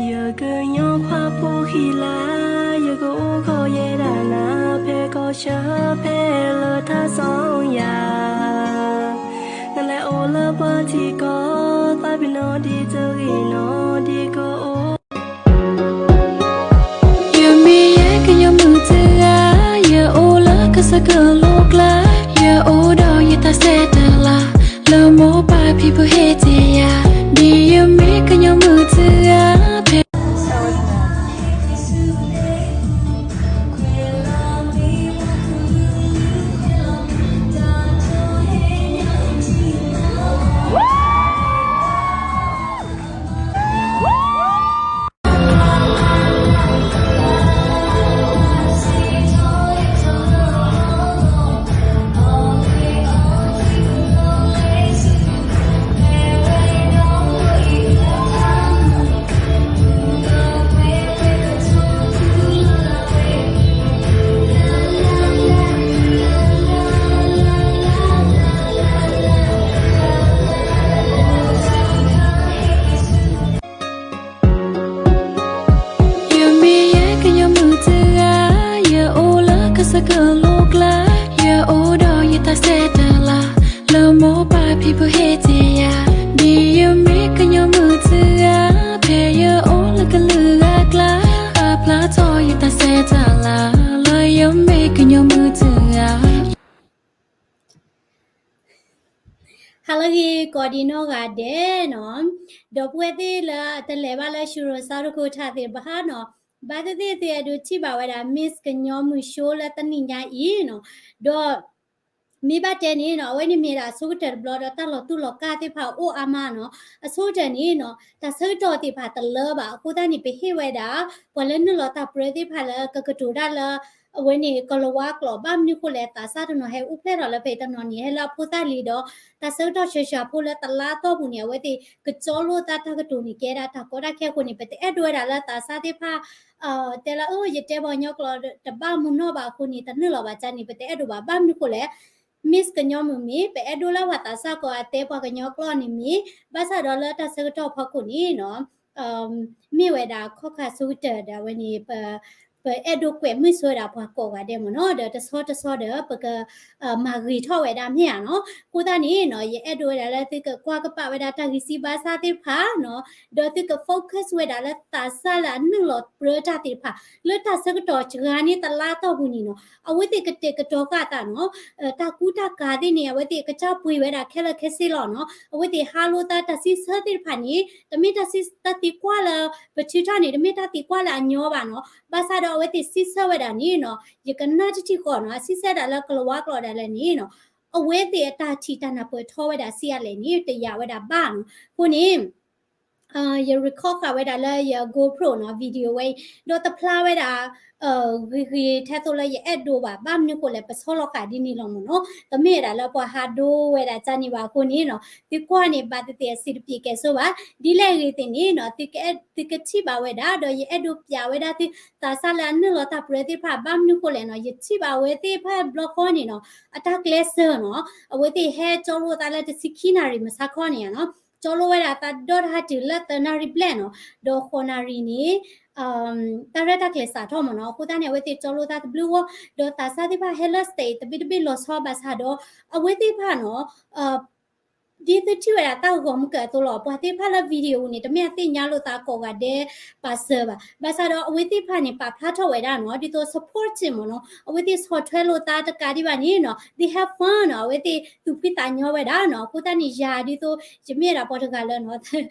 ယကညီခွါဖိဃံလၤ, ယကအိၣ်ခိးယဲဒၣ်နၤ ဖဲကီၢ်ဆၢဖဲလၢထါစီၤယၤ, နလဲၤအိၣ်လၢပှၤထံကီၢ်, သးပ့ၤနီၣ်ဒ်တဂ့ၤနီၣ်ဒ်ကအိၣ် ယမ့ၢ်ယဲကညီမုၣ်တဂၤ, ယအိၣ်လၢကစၢၢ်ကလိကျါ, ယအိၣ်ဒီးယတၢ်ဆဲးတၢ်လၤ, လၢမိၢ်ပၢ်ဖံဖုဟ့ၣ်တ့ၢ်ယၤ, ဒ်ယမ့ၢ်ကညီမုၣ်တဂၤဖဲ ယမ့ၢ်ယဲကညီမုၣ်တဂၤ, ယအိၣ်လၢကစၢၢ်ကလိကျါ, ယအိၣ်ဒီးယတၢ်ဆဲးတၢ်လၤ, လၢမိၢ်ပၢ်ဖံဖုဟ့ၣ်တ့ၢ်ယၤ, ဒ်ယမ့ၢ်ကညီမုၣ်တဂၤ, ဖဲယအိၣ်လၢကလုာ်ဂၤကျါ, အဖျါထီၣ်ယတၢ်ဆဲးတၢ်လၤ, လၢယမ့ၢ်ကညီမုၣ်တဂၤ ဟါလၢအဂ့ၤ ကိးဒံနီၢ်ဂၤဒဲးနီၤ, ဒီပုၢ်ဝဲၢ်သ့ၣ်လၢတလဲၤဘၣ်လၢ ရှူရိၤစါတခိၣ်ထၣ်သ့ၣ်တဖၣ်နီၤ, ဘၣ်သ့ၣ်သ့ၣ်သုအဲၣ်ဒိးထံၣ်ဘၣ်ဝဲဒၣ် Miss ကညီမုၣ် show လၢတနံၤညါအံၤနီၤ, ဒီး မ့ၢ်ဘၣ်တဲန့ၣ်နီၤ, အဝဲန့ၣ်မ့ၢ်ဒၣ်အဆိကတၢၢ်တဘျီဒီးတၢ်လီၤတူၢ်လီၤကာ်သ့ၣ်တဖၣ်အိၣ်အါမးနီၤ, အဆိကတၢၢ်န့ၣ်နီၤ, တၢ်ဆၢကတီၢ်သ့ၣ်တဖၣ်တလၢဘၣ်, အဃိသတးန့ၣ် ပဟ့ၣ်ဝဲဒၣ် ပှၤလၢနုာ်လီၤတၢ်ပြၢသ့ၣ်တဖၣ်လၢကကတိၤတၢ်လၢ အဝဲန့ၣ် ကလၤဝါကျိာ် ဘၣ်မနုၤဃိလဲၣ် သးစၢ်တနီၤဟဲအိၣ်ဖျဲၣ်ထီၣ်လၢဖဲအံၤတနီၤန့ၣ် ဟဲလၢအဖိသၣ်လံဒီး တၢ်ဆၢကတီၢ်ဆှဲးဆှဲးဖိလၢတလါတီၢ်ပူၤန့ၣ် အဝဲသ့ၣ်ကကၠီလိာ်သးတၢ်ကတိၤန့ၣ် ကဲဒၣ်တၢ်ကီတၢ်ခဲအဃိန့ၣ် ပတအဲၣ်ဒိးဝဲဒၣ်လၢသးစၢ်သ့ၣ်တဖၣ် တဲလၢ အၢ ယတဲပှၤကညီကျိာ်တဘၣ်မုာ်နီၢ်ဘၣ်အဃိန့ၣ် တနုာ်လီၤဘၣ်ကန့ၣ် ပတအဲၣ်ဒိးဘၣ် ဘၣ်မနုၤဃိလဲၣ် Miss ကညီမုၣ်မ့ၢ် ပအဲၣ်ဒိးလၢပှၤသးစၢ်ကိးဂၤတဲပှၤကညီကျိာ်န့ၣ်မ့ၢ် ဘၣ်ဆၣ်ဒီးလၢတၢ်ဆၢကတီၢ်ဖီခိၣ်န့ၣ်နီၤ မ့ၢ်ဝဲဒၣ်ခီၣ်ခါဆိကတၢၢ်ဒီးအဝဲန့ၣ် ပအဲၣ်ဒိးကွဲးမုာ်ဆိဝဲဒၣ်ပှၤကိးဂၤဒဲးမ့ၢ်နီၤ ဒီးတဆီတဆီဒီး ပကမၤဂ့ၤထီၣ်ဝဲဒၣ်မ့ၢ်ဧါနီၤ အဃိသတးန့ၣ်နီၤ ယအဲၣ်ဒိးဝဲဒၣ်လၢသုကကွၢ်ကပာ်ဝဲဒၣ်တၢ်ဂံၢ်စၢ်ဘါစၢ်သ့ၣ်တဖၣ်နီၤ ဒီးသုက focus ဝဲဒၣ်လၢသးစၢ်လၢအနုာ်လီၤပြၢတၢ်သ့ၣ်တဖၣ် လၢတၢ်ဆၢကတီၢ်စှၤန့ၢ်တလါတီၢ်ပူၤန့ၣ်နီၤ အဝဲသ့ၣ်ကတဲာ်ကတီၤဃာ်သးနီၤ တၢ်ကူတၢ်ကၤသ့ၣ်န့ၣ် အဝဲသ့ၣ်ကစၢ်ပှ့ၤဝဲဒၣ်ခဲလၢာ်ခဲဆ့လီၤနီၤ အဝဲသ့ၣ်ဟးလိာ်သးတၢ်စံးဆၢသ့ၣ်တဖၣ်န့ၣ် တမ့ၢ်တၢ်စံးတၢ်သံကွၢ်လၢ ပထုးထီၣ်န့ၣ် တမ့ၢ်တၢ်သံကွၢ်လၢအညီဘၣ်နီၤ ဘၣ်ဆၣ်ဒီးအဝဲသ့ၣ်စံးဆၢဝဲဒၣ်န့ၣ်နီၤ ယကနၣ်တထံၣ်ဃီနီၤ အစံးဆၢဒၣ်လၢကလၤဝါကျိာ်ဒၣ်လဲာ်န့ၣ်နီၤ အဝဲသ့ၣ်အတၢ်ထံၣ်တၢ်နၢ်ပၢၢ်ထီဝဲဒၣ်ဆံးအါလဲၣ်န့ၣ် တယာ်ဝဲဒၣ်ဘၣ်နီၤ အဃိန့ၣ် ယ record ဃာ်ဝဲဒၣ်လၢယ GoPro နီၤ video ဝဲအံၤ ဒီးတဖျါဝဲဒၣ် ဂ့ၤဂ့ၤထဲသိးလၢယအဲၣ်ဒိးဘၣ် ဘၣ်မနုၤဃိလဲၣ် ပဆီလီၤဃာ်ဒ်န့ၣ်လီၤမ့ၢ်နီၤ တမ့ၢ်ဝဲဒၣ်လၢပှၤဟးဒိဝဲဒၣ်ကန့ၣ်ဘၣ်အဃိန့ၣ်နီၤ သုကွၢ်န့ၣ် ဘၣ်သ့ၣ်သ့ၣ်အစံးတပျ့ၤကဲဆိဘၣ် ဒ်လဲၣ်ဂ့ၤသ့ၣ်န့ၣ်နီၤ သုကထံၣ်ဘၣ်ဝဲဒၣ် ဒီးယအဲၣ်ဒိးပျးဝဲဒၣ်သု သးစၢ်လၢအနုာ်လီၤတၢ်ပြၢသ့ၣ်တဖၣ် ဘၣ်မနုၤဃိလဲၣ်နီၤ ယထံၣ်ဘၣ်အဝဲသ့ၣ်တဖၣ်ဘျီဃီန့ၣ်နီၤ အတၢ်ကျဲးစၢးနီၤ အဝဲသ့ၣ်ဟဲကၠီလိာ်သးလၢတဆံခံနၣ်ရံၣ်မဆါခီန့ၣ်နီၤ ကၠီလိာ်ဝဲဒၣ်သးဒီတဟါတုၤလၢသၢနၣ်ရံၣ်ဘျဲၣ်နီၤ ဒီးဃိးနၣ်ရံၣ်န့ၣ် တၢ်ရဲၣ်တၢ်ကျဲၤစးထီၣ်မ့ၢ်နီၤ အဃိသတးန့ၣ် အဝဲသ့ၣ်ကၠီလိာ်သးတဘျုးဂီၢ် ဒီးသးစၢ်သ့ၣ်တဖၣ်ဟဲလၢ stage တဘ့ၣ်တဘ့ၣ်လီၤဆီဘၣ်ဆၣ်ဒီး အဝဲသ့ၣ်တဖၣ်နီၤ ဒ်သုထံၣ်ဝဲဒၣ်တၢ်ဂီၤမုၢ်ကၢအသိးလီၤ ပှၤသ့ၣ်တဖၣ်လၢ video န့ၣ် တမ့ၢ်အသ့ၣ်ညါလိာ်သးကိးဂၤဒဲးပာ်စၢၤဘၣ် ဘၣ်ဆၣ်ဒီးအဝဲသ့ၣ်တဖၣ်န့ၣ် ပာ်ဖျါထီၣ်ဝဲဒၣ်နီၤ ဒ်သိး support မ့ၢ်နီၤ အဝဲသ့ၣ်ဆီၣ်ထွဲလိာ်သးတကးဒံးဘၣ်န့ၣ်နီၤ they have fun နီၤ အဝဲသ့ၣ်သူၣ်ဖှံသးညီဝဲဒၣ်နီၤ အဃိသတးန့ၣ် ယၤဒ်သိး ယမ့ၢ်ဝဲဒၣ်ပှၤတဂၤလၢနီၤ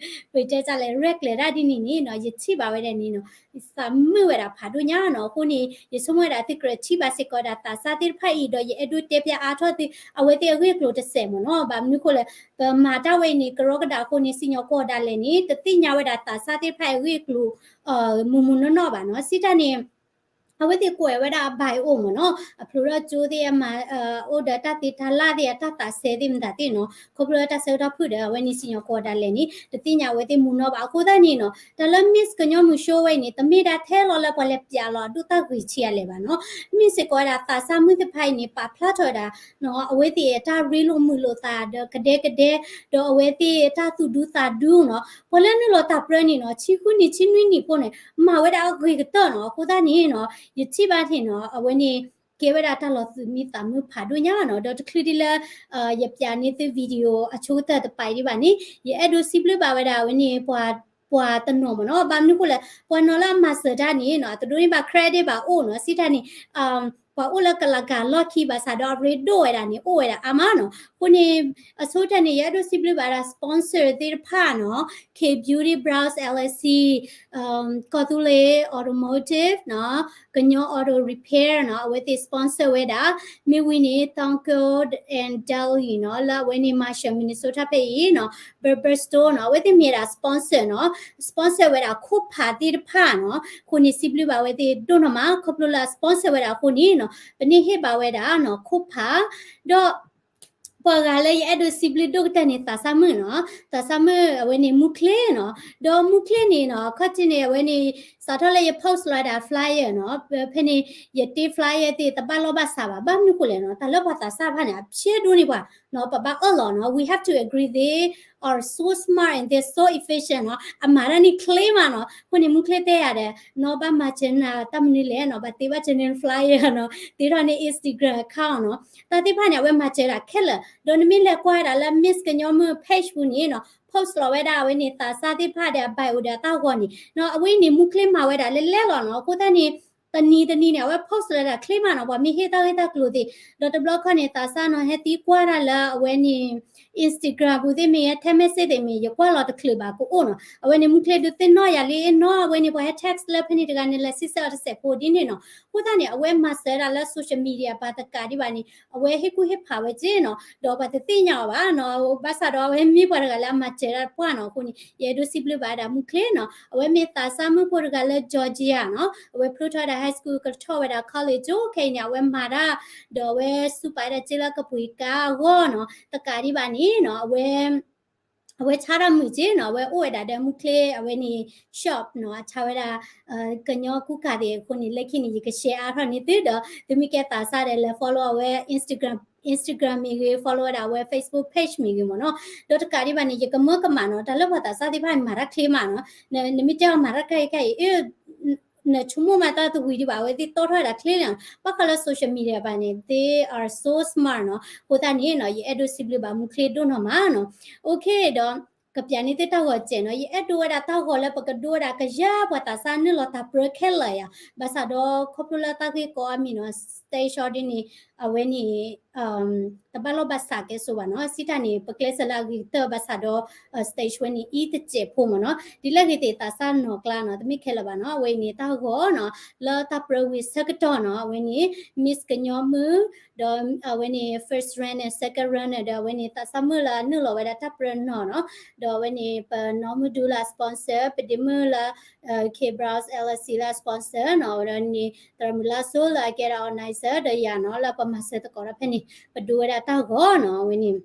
ပတဲတၢ်လဲၣ် ရဲၣ်ကျဲၤတၢ်ဒ်န့ၣ်န့ၣ်နီၤ ယထံၣ်ဘၣ်ဝဲဒၣ်န့ၣ်နီၤ သးမုာ်ဝဲဒၣ်ဖးဒိၣ်ညါနီၤ အဃိန့ၣ် ယဆိကမိၣ်ဝဲဒၣ်သုကြၢးထံၣ်ဘၣ်စ့ၢ်ကီးဝဲဒၣ်သးစၢ်သ့ၣ်တဖၣ်အံၤ ဒီးယအဲၣ်ဒိးတဲဖျါအါထီၣ်သု အဝဲသ့ၣ်အဂ့ၢ်အကျိၤတစဲးမ့ၢ်နီၤ ဘၣ်မနုၤဃိလဲၣ် ပမၤတၢ်ဝဲအံၤန့ၣ် ကရီကဒးအဃိန့ၣ် စံၣ်ညီၣ်ကွီၢ်ဒၣ်လဲာ်န့ၣ် တသ့ၣ်ညါဝဲဒၣ်သးစၢ်သ့ၣ်တဖၣ်အဂ့ၢ်အကျိၤ မုၢ်မုၢ်နီၢ်နီၢ်ဘၣ်နီၤ စံးတၢ်န့ၣ် အဝဲသ့ၣ်ကွဲးဝဲဒၣ်အ bio မ့ၢ်နီၤ, အဖျိထီၣ်ကၠိသ့ၣ်အမၤ အိၣ်ဒီးတၢ်သ့တၢ်လၢ်သ့ၣ်အတၢ်သးစဲသ့ၣ်မတၤသ့ၣ်နီၤ, ခီဖျိလၢတၢ်ဆၢကတီၢ်ဖုၣ်ဒီး အဝဲန့ၣ်စံၣ်ညီၣ်ကွီၢ်ဒၣ်လဲာ်န့ၣ် တသ့ၣ်ညါအဝဲသ့ၣ်မူနီဘၣ်. အဃိသတးန့ၣ်နီၤ တၢ်လၢ Miss ကညီမုၢ် show ဝဲအံၤန့ၣ် တမ့ၢ်ဒၣ်ထဲလီၤလၢပှၤလဲၤပျးလီၤအဒိၣ်တၢ်ဂ့ၤဆံးအလဲၣ်ဘၣ်နီၤ. မ့ၢ်စ့ၢ်ကီးဝဲဒၣ်သးစၢ်မုၣ်သ့ၣ်တဖၣ်အံၤန့ၣ် ပာ်ဖျါထီၣ်ဝဲဒၣ် အဝဲသ့ၣ်အတၢ်ရ့လိာ်မုာ်လိာ်သးဒီးကဒဲကဒဲ ဒီးအဝဲသ့ၣ်အတၢ်သူၣ်ဒူသးဒူနီၤ. ပှၤလၢနုာ်လီၤတၢ်ပြၢန့ၣ်နီၤ ဆံဃုနံၣ်ဆံနွံနံၣ်ဖိန့ၣ် မၤဝဲဒၣ်အဂ့ၤကတၢၢ်နီၤ. အဃိသတးန့ၣ်နီၤ ယထံၣ်ဘၣ်န့ၣ်နီၤ အဝဲန့ၣ် ကဲဝဲဒၣ်တၢ်လီၤသူၣ်မံသးမုာ်ဖးဒိၣ်ညါနီၤ. ဒီးတချုးဒ်လၢ ယပျးန့ၢ်သု video အဆိကတၢၢ်တပာ်ဒံးဘၣ်န့ၣ် ယအဲၣ်ဒိးစံးဘျုးဘၣ်ဝဲဒၣ်အဝဲန့ၣ် ပှၤ ပှၤတနီၤမ့ၢ်နီၤ. ဘၣ်မနုၤဃိလဲၣ် ပှၤနီၤလၢအမၤစၢၤတၢ်န့ၣ်နီၤ အတဒိးန့ၢ်ဘၣ် credit ဘၣ်အိၣ်နီၤ. စံးတၢ်န့ၣ် ပှၤအိၣ်လၢကလၤကၤလီၢ်ခံဘၣ်ဆၣ်ဒီးအရ့ဒိၣ်ဝဲဒၣ်န့ၣ် အိၣ်ဝဲဒၣ်အါမးနီၤ. အဃိန့ၣ် အဆိကတၢၢ်န့ၣ် ယအဲၣ်ဒိးစံးဘျုးဘၣ်ဝဲဒၣ် sponsor သ့ၣ်တဖၣ်နီၤ K Beauty Brows L L C ကီၢ်သူလ့ၤ Automotive နီၤ ကညီ Auto Repair နီၤ အဝဲသ့ၣ် sponsor ဝဲဒၣ်. မ့ၢ်ဝံၤန့ၣ် Tonko and Deli နီၤ လၢအဝဲန့ၣ် Marshall Minnesota ဖဲအံၤနီၤ Barber Store နီၤ အဝဲသ့ၣ်မ့ၢ်ဝဲဒၣ် sponsor နီၤ sponsor ဝဲဒၣ်ခိၣ်ဖးသ့ၣ်တဖၣ်နီၤ. အဃိန့ၣ် စံးဘျုးဘၣ်ဝဲသ့ၣ်ဒိၣ်နီၢ်မး ခီဖျိလၢအ sponsor ဝဲဒၣ်အဃိန့ၣ်နီၤ ပန့ၢ်ဟ့ၣ်ဘၣ်ဝဲဒၣ်နီၤ ခိၣ်ဖး ဒီး ပှၤဂၤလၢယအဲၣ်ဒိးစံးဘျုးဒိၣ်ကတၢၢ်န့ၣ် သးစၢ်မုၣ်နီၤ သးစၢ်မုၣ်အဝဲန့ၣ်မူချ့နီၤ. ဒီးမူချ့န့ၣ်နီၤ ခီၣ်ထံးန့ၣ် အဝဲန့ၣ် စးထီၣ်လၢယ post လီၤဝဲဒၣ် flyer နီၤ ဖဲန့ၣ် ယတ့ flyer သ့ၣ်တဘၣ်လီၢ်ဘၣ်စးဘၣ် ဘၣ်မနုၤဃိလဲၣ်နီၤ တၢ်လၢပှၤသးစၢ်တဖၣ်န့ၣ် အဖျဲၣ်ဒိၣ်န့ၢ်ပှၤနီၤ ပဘၣ်အၢၣ်လီၤနီၤ we have to agree they are so smart and they're so efficient နီၤ အမၤတၢ်န့ၣ်ချ့မးနီၤ. အဃိန့ၣ် မူချ့တဲယၤဒီး နီၤ ဘၣ်မၤစၢၤနၤတၢ်မနုၤလဲၣ်နီၤ ဘၣ်တ့ဘၣ်စၢၤန့ၣ် flyer နီၤ တ့ထီၣ်န့ၣ် Instagram account နီၤ တၢ်သ့ၣ်တဖၣ်န့ၣ် အဝဲမၤစၢၤဒၣ်ခဲလၢာ် ဒီးနမ့ၢ်လဲၤကွၢ်ဝဲဒၣ်လၢ Miss ကညီမုၣ် page ပူၤန့ၣ်နီၤ post လီၤဝဲဒၣ်အဝဲန့ၣ် သးစၢ်သ့ၣ်တဖၣ်ဒီးအ bio ဒီးအတၢ်ဂီၤန့ၣ်နီၤ အဝဲအံၤန့ၣ် မူချ့မၤဝဲဒၣ်လဲၤလဲၤလီၤနီၤ. အဃိသတးန့ၣ် တနံၤတနံၤန့ၣ် အဝဲ post လီၤဒၣ်ချ့မးနီၤ ပှၤမ့ၢ်ဟ့ၣ်တၢ်ဂ့ၢ်တၢ်ကျိၤသ့ၣ် ဒီးတဘျီခီန့ၣ် သးစၢ်နီၤ ဟဲသံကွၢ်တၢ်လၢအဝဲန့ၣ် Instagram ပူၤသ့ၣ်မ့ၢ်ဂ့ၤ text message သ့ၣ်မ့ၢ် ယကွၢ်လီၤတချုးဘၣ်ကအိၣ်နီၤ. အဝဲန့ၣ်မူချ့ဒုးသ့ၣ်နီၣ်ယၤလံနီၤ အဝဲန့ၣ် ပှၤဟဲ text လၢဖဲန့ၣ်တဂၤန့ၣ် လဲၤစံးဆၢအီၤတစဲးဖိဒ်န့ၣ်နီၤ. အဃိသတးန့ၣ် အဝဲမၤစၢၤဒၣ်လၢ social media ဘၣ်တကးဒံးဘၣ်န့ၣ် အဝဲဟ့ၣ်ကူၣ်ဟ့ၣ်ဖးဝဲက့နီၤ ဒီးပှၤတသ့ၣ်ညါအီၤဘၣ်နီၤ ဘၣ်ဆၣ်ဒီးအဝဲမ့ၢ်ပှၤတဂၤလၢအမၤစၢၤဒၣ်ပှၢ်နီၤ. အဃိန့ၣ် ယအဲၣ်ဒိးစံးဘျုးဘၣ်ဝဲဒၣ်မူချ့နီၤ အဝဲမ့ၢ်သးစၢ်မုၣ်ဖိတဂၤလၢ Georgia နီၤ အဝဲဖျိထီၣ်ဝဲဒၣ် high school ကထီၣ်ဝဲဒၣ် college ကၠိခဲအံၤန့ၣ် အဝဲမၤတၢ် ဒီးအဝဲစူးပာ်ဝဲဒၣ်စ့လၢကပှ့ၤကါအဂီၢ်နီၤ တကးဒံးဘၣ်န့ၣ်နီၤ အဝဲ အဝဲဆါတၢ်မုာ်က့နီၤ အဝဲအိၣ်ဝဲဒၣ်ဒီးမူချ့အဝဲန့ၣ် shop နီၤ အဆါဝဲဒၣ် ကညီကူကၤသ့ၣ်အဃိန့ၣ် လၢခံန့ၣ် ယက share အါထီၣ်န့ၢ်သုဒီး သုမ့ၢ်ကဲသးစၢ်ဒီးလဲၤ follow အဝဲ Instagram Instagram မ့ၢ်ဂ့ၤ follow ဝဲဒၣ်အဝဲ Facebook page မ့ၢ်ဂ့ၤမ့ၢ်နီၤ. ဒီးတကးဒံးဘၣ်န့ၣ် ယကမၢကမၣ်နီၤ တၢ်လၢပှၤသးစၢ်သ့ၣ်တဖၣ်န့ၣ် မၤတၢ်ချ့မးနီၤ နမ့ၢ်တဲအီၤမၤတၢ်ခဲအံၤခဲအံၤ နဆိကမိၣ်မးတၢ်တဝံၤဒံးဘၣ် အဝဲသ့ၣ်တီထီၣ်ဝဲဒၣ်ချ့လီၤ. ဘၣ်ဃးလၢ social media ဘၣ်န့ၣ် they are so smart နီၤ. အဃိသတးန့ၣ်နီၤ ယအဲၣ်ဒိးစံးဘျုးဘၣ်မူချ့ဒိၣ်နီၢ်မးနီၤ. Okay ဒီး ကပျးန့ၢ်သုတၢ်ဂီၤစဲးနီၤ ယအဲၣ်ဒိးဝဲဒၣ်တၢ်ဂီၤလၢပကဒိဝဲဒၣ်ကယၤပှၤသးစၢ်နုာ်လီၤတၢ်ပြၢခဲလၢာ်ယၤ ဘၣ်ဆၣ်ဒီးခီဖျိလၢတၢ်ဂ့ၢ်ကီအါမံၤနီၤ stage ဒ်န့ၣ် အဝဲန့ၣ် တဘၣ်လီၢ်ဘၣ်စးကဲစိဘၣ်နီၤ စံးတၢ်န့ၣ် ပကျဲးစၢးလၢအဂ့ၤကတၢၢ်ဘၣ်ဆၣ်ဒီး stage ဝဲန့ၣ် အံၤတစဲးဖိမ့ၢ်နီၤ ဒ်လဲၣ်ဂ့ၤသ့ၣ်သးစၢ်နီၢ်ကျါနီၤ တမ့ၢ်ခဲလၢာ်ဘၣ်နီၤ အဝဲအံၤန့ၣ်တၢ်ဂီၤနီၤ လၢတၢ်ပြၢဝံၤဆၢကတီၢ်နီၤ အဝဲန့ၣ် Miss ကညီမုၣ် ဒီးအဝဲန့ၣ် first runner second runner ဒီးအဝဲန့ၣ်သးစၢ်မုၣ်လၢအနုာ်လီၤဝဲဒၣ်တၢ်ပြၢနီၢ်နီၤ ဒီးအဝဲန့ၣ် ပနီၢ်မုၢ်ဒူလၢအ sponsor ပဒ့မုၣ်လၢ K Brows L L C လၢအ sponsor နီၤ ဒီးန့ၣ် သရၣ်မုၣ်လါစိလၢအကဲဒၣ် organizer ဒီးယၤနီၤ လၢပမၤစၢၤသကိးဒီးဖဲန့ၣ် ပဒိဝဲဒၣ်တၢ်ဂီၤနီၤ အဝဲန့ၣ်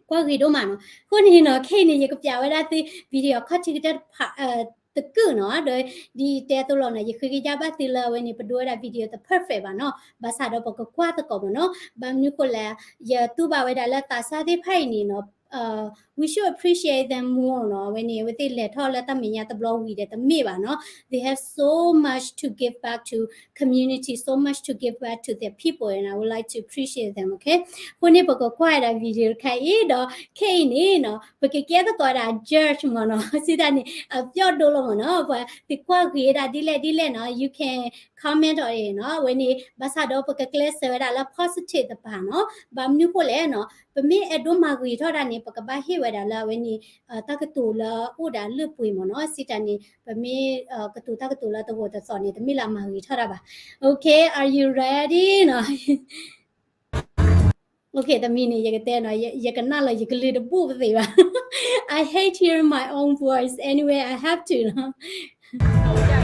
ကွၢ်ဂ့ၤဒိၣ်မးနီၤ အဃိန့ၣ်နီၤ ခဲအံၤန့ၣ် ယကပျးဝဲဒၣ်သု video ခီၣ်ထံးကတၢၢ်တဖၣ် တကုာ်နီၤ ဒီးဒ်တဲအသိးလီၤနီၤ ယဃ့ကညးဘၣ်သုလၢအဝဲန့ၣ် ပဒိဝဲဒၣ် video တ perfect ဘၣ်နီၤ ဘၣ်ဆၣ်ဒီးပကကွၢ်သကိးမ့ၢ်နီၤ ဘၣ်မနုၤဃိလဲၣ် ယတူၢ်ဘၣ်ဝဲဒၣ်လၢသးစၢ်သ့ၣ်တဖၣ်အံၤန့ၣ်နီၤ we should appreciate them more နီၤ အဝဲန့ၣ် အဝဲသ့ၣ်လဲၤထီၣ်လၢတၢ်မဲာ်ညါတဘျီဝံၤဒီးတမ့ၢ်ဘၣ်နီၤ they have so much to give back to community, so much to give back to their people, and I would like to appreciate them, okay? အဃိန့ၣ် ပကကွၢ်ဝဲဒၣ် video တခါအံၤဒီး ခဲအံၤန့ၣ်နီၤ ပကကဲသကိးဒၣ် judge မ့ၢ်နီၤ စံးတၢ်န့ၣ် အပျီဒိလီၤမ့ၢ်နီၤ ပှၤသုကွၢ်ဂ့ၤဒၣ်ဒ်လဲၣ်ဒ်လဲၣ်နီၤ you can comment on it နီၤ အဝဲန့ၣ် ဘၣ်ဆၣ်ဒီးပကကျဲးစၢးဝဲဒၣ်လၢ positive တပၤနီၤ ဘၣ်မနုၤဃိလဲၣ်နီၤ ပမ့ၢ်အဲၣ်ဒိးမၤဂ့ၤထီၣ်ဒၣ်န့ၣ် ပကဘၣ်ဟ့ၣ်ဝဲဒၣ်လၢအဝဲန့ၣ် တၢ်ကတိၤလၢအိၣ်ဒၣ်လၢပှ့ၤမ့ၢ်နီၤ စံးတၢ်န့ၣ် ပမ့ၢ်ကတိၤတၢ်ကတိၤလၢတဂိာ်တသီၣ်န့ၣ် တမ့ၢ်လၢအမၤဂ့ၤထီၣ်တၢ်ဘၣ် okay are you ready နီၤ okay တမံၤန့ၣ် ယကတဲနီၤ ယကနၣ်လီၤ ယကလုၢ်တဘူၣ်ပသ့ၣ်ဘၣ် I hate hearing my own voice anyway I have to နီၤ okay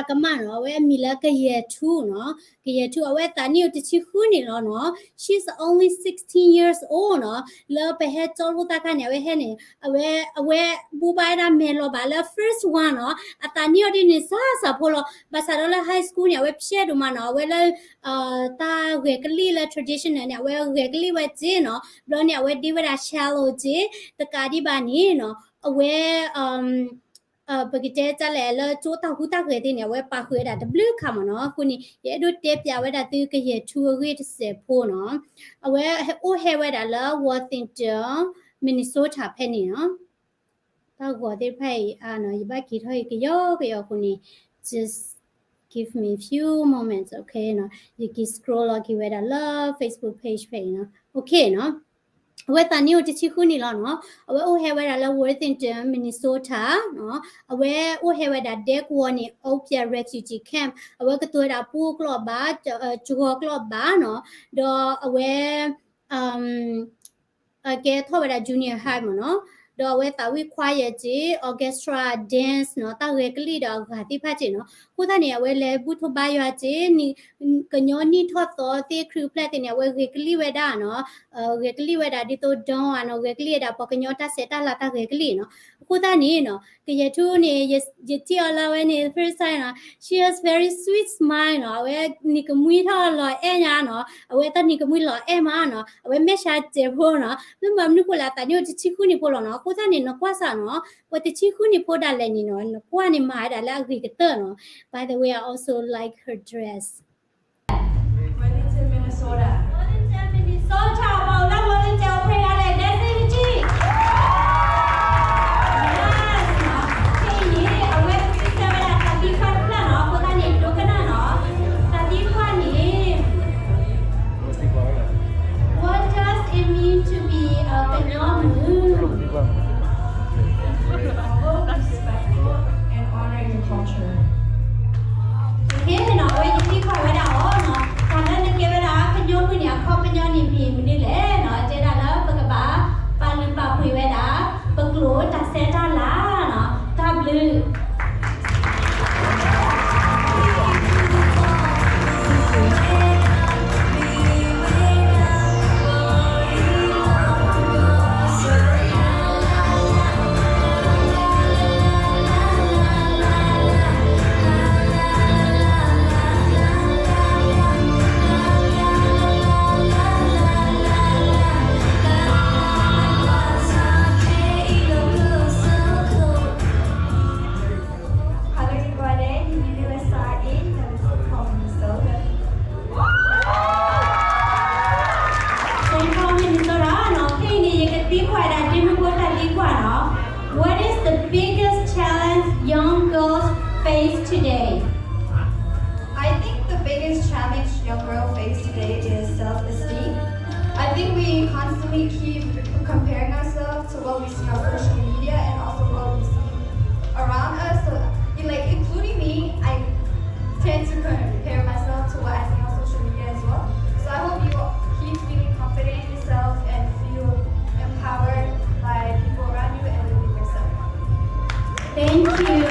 ကမၣ်နီၤ, အဝဲအမံၤလၢကယဲၢ်ထူနီၤ, ကယဲၢ်ထူ အဝဲသးနံၣ်အိၣ်တဆံဃုနံၣ်လီၤနီၤ, she's only sixteen years old နီၤ, လၢပဟဲကၠီလိာ်သးခါန့ၣ် အဝဲဟဲန့ၣ် အဝဲ အဝဲဘူဘၣ်ဝဲဒၣ်မဲာ်လီၤဘၣ်လၢ first one နီၤ, အသးနံၣ်အိၣ်ဒ်န့ၣ်စၢ်စၢ်ဖိလီၤ, ဘၣ်ဆၣ်ဒီးလၢ high school န့ၣ် အဝဲဖျဲးဒိၣ်မးနီၤ, အဝဲလၢ တၢ်ဂဲၤကလံၣ်လၢ traditional န့ၣ် အဝဲဂဲၤကလံၣ်ဝဲက့နီၤ, ဘျီန့ၣ် အဝဲဒ့ဝဲဒၣ် shallow က့, တကးဒံးဘၣ်န့ၣ်နီၤ, အဝဲ ပကတဲတၢ်လဲၣ်လၢကၠိတၢ်ဟူးတၢ်ဂဲၤသ့ၣ်န့ၣ် အဝဲပာ်ဃုာ်ဝဲဒၣ်တဘျုးခါမ့ၢ်နီၤ, အဃိန့ၣ် ယအဲၣ်ဒိးတဲပျးဝဲဒၣ်သုကယဲၢ်ထူအဂ့ၢ်တစဲးဖိနီၤ, အဝဲအိၣ်ဟဲဝဲဒၣ်လၢ Worthington Minnesota ဖဲန့ၣ်နီၤ, တၢ်ဂီၤသ့ၣ်တဖၣ်အံၤ ယဘၣ်က့ၤထီၣ်အံၤကယီကယီအဃိန့ၣ် just give me a few moments, okay နီၤ, ယက့ၤ scroll လီၤက့ၤဝဲဒၣ်လၢ Facebook page ဖဲအံၤနီၤ, okay နီၤ. အဝဲသးနံၣ်အိၣ်တဆံဃုနံၣ်လီၤနီၤ, အဝဲအိၣ်ဟဲဝဲဒၣ်လၢ Worthington Minnesota နီၤ, အဝဲအိၣ်ဟဲဝဲဒၣ်ဒဲကဝီၤန့ၣ် Opiah Refugee Camp အဝဲကတိၤဝဲဒၣ်ပှိၢ်ကျိာ်ဘၣ်, စှီၤကျိာ်ဘၣ်နီၤ, ဒီးအဝဲ ကဲထီၣ်ဝဲဒၣ် junior high မ့ၢ်နီၤ, ဒီးအဝဲသးဝံၣ် choir က့, orchestra, dance နီၤ, တၢ်ဂဲၤကလံၣ်ဒီးအဂၤသ့ၣ်တဖၣ်က့နီၤ, အဃိသတးန့ၣ် အဝဲလဲၤဘူၣ်ထီၣ်ဘါယွၤက့, ကညီနံၣ်ထီၣ်သီသ့ၣ်ခရုဖျဲၣ်သ့ၣ်န့ၣ် အဝဲဂဲၤကလံၣ်ဝဲဒၣ်နီၤ, ဂဲၤကလံၣ်ဝဲဒၣ်ဒ်သိး don နီၤ, ဂဲၤကလံၣ်ဝဲဒၣ်ပှၤကညီတၢ်ဆဲးတၢ်လၤတၢ်ဂဲၤကလံၣ်နီၤ, အဃိသတးန့ၣ်နီၤ ကယဲၢ်ထူန့ၣ် ယထံၣ်အီၤလၢအဝဲန့ၣ် first time နီၤ, she has very sweet smile နီၤ, အဝဲနံၤကမှံထီၣ်လီၤအဲၣ်ညါနီၤ, အဝဲတၢ်နံၤကမှံလီၤအဲၣ်မးနီၤ, အဝဲမဲာ်ဆှးစဲးဖိနီၤ, မ့ၢ်မနုၤဃိလဲၣ် အသးနံၣ်အိၣ်တဆံဃုနံၣ်ဖိလီၤနီၤ, အဃိသတးန့ၣ် နကွၢ်စးနီၤ, ပှၤတဆံဃုနံၣ်ဖိဒၣ်လဲာ်န့ၣ်နီၤ, နကွၢ်န့ၣ်မၤဝဲဒၣ်လၢအဂ့ၤကတၢၢ်နီၤ, by the way I also like her dress. Worthington, Minnesota. Worthington, Minnesota. ပှၤအိၣ်လၢ Worthington အိၣ်ဖဲဒၣ်လဲၣ် ဒဲစ့ၣ်တကံၢ်. Yes နီၤ, ခဲအံၤန့ၣ် အဝဲသံကွၢ်တဖျၢၣ်နီၤ, အဃိသတးန့ၣ် ဒိကနၣ်နီၤ, တၢ်သံကွၢ်န့ၣ် What does it mean to be a ကညီမုၣ်? Humble, respectful, and honor your culture. ကဲနီၤ, အဝဲယသံကွၢ်ဝဲဒၣ်အီၤနီၤ, တၢ်လၢနကဲဝဲဒၣ်ကညီမုၣ်န့ၣ် အခီပညီန့ၣ်မ့ၢ်မနုၤလဲၣ်နီၤ, တဲဒၣ်လၢပကဘၣ်ပာ်လုၢ်ပာ်ပှ့ၤဝဲဒၣ် ပကျိာ်တၢ်ဆဲးတၢ်လၤနီၤ, တၢ်ဘျုး Hello everybody,ယမံၤလၢ Sa-in, ယမံၤလၢ Saint Paul, Minnesota နီၤ, ခဲအံၤန့ၣ် ယကသံကွၢ်ဒၣ်ဒ်မုၢ်ကိတၢ်သံကွၢ်နီၤ, What is the biggest challenge young girls face today? I think the biggest challenge young girl face today is self-esteem. I think we constantly keep comparing ourselves to what we see on social media and also what we see around us. So, like, including me, I tend to compare myself to what I see on social media as well. So I hope you keep feeling confident in yourself and feel empowered by people around you and within yourself. Thank you.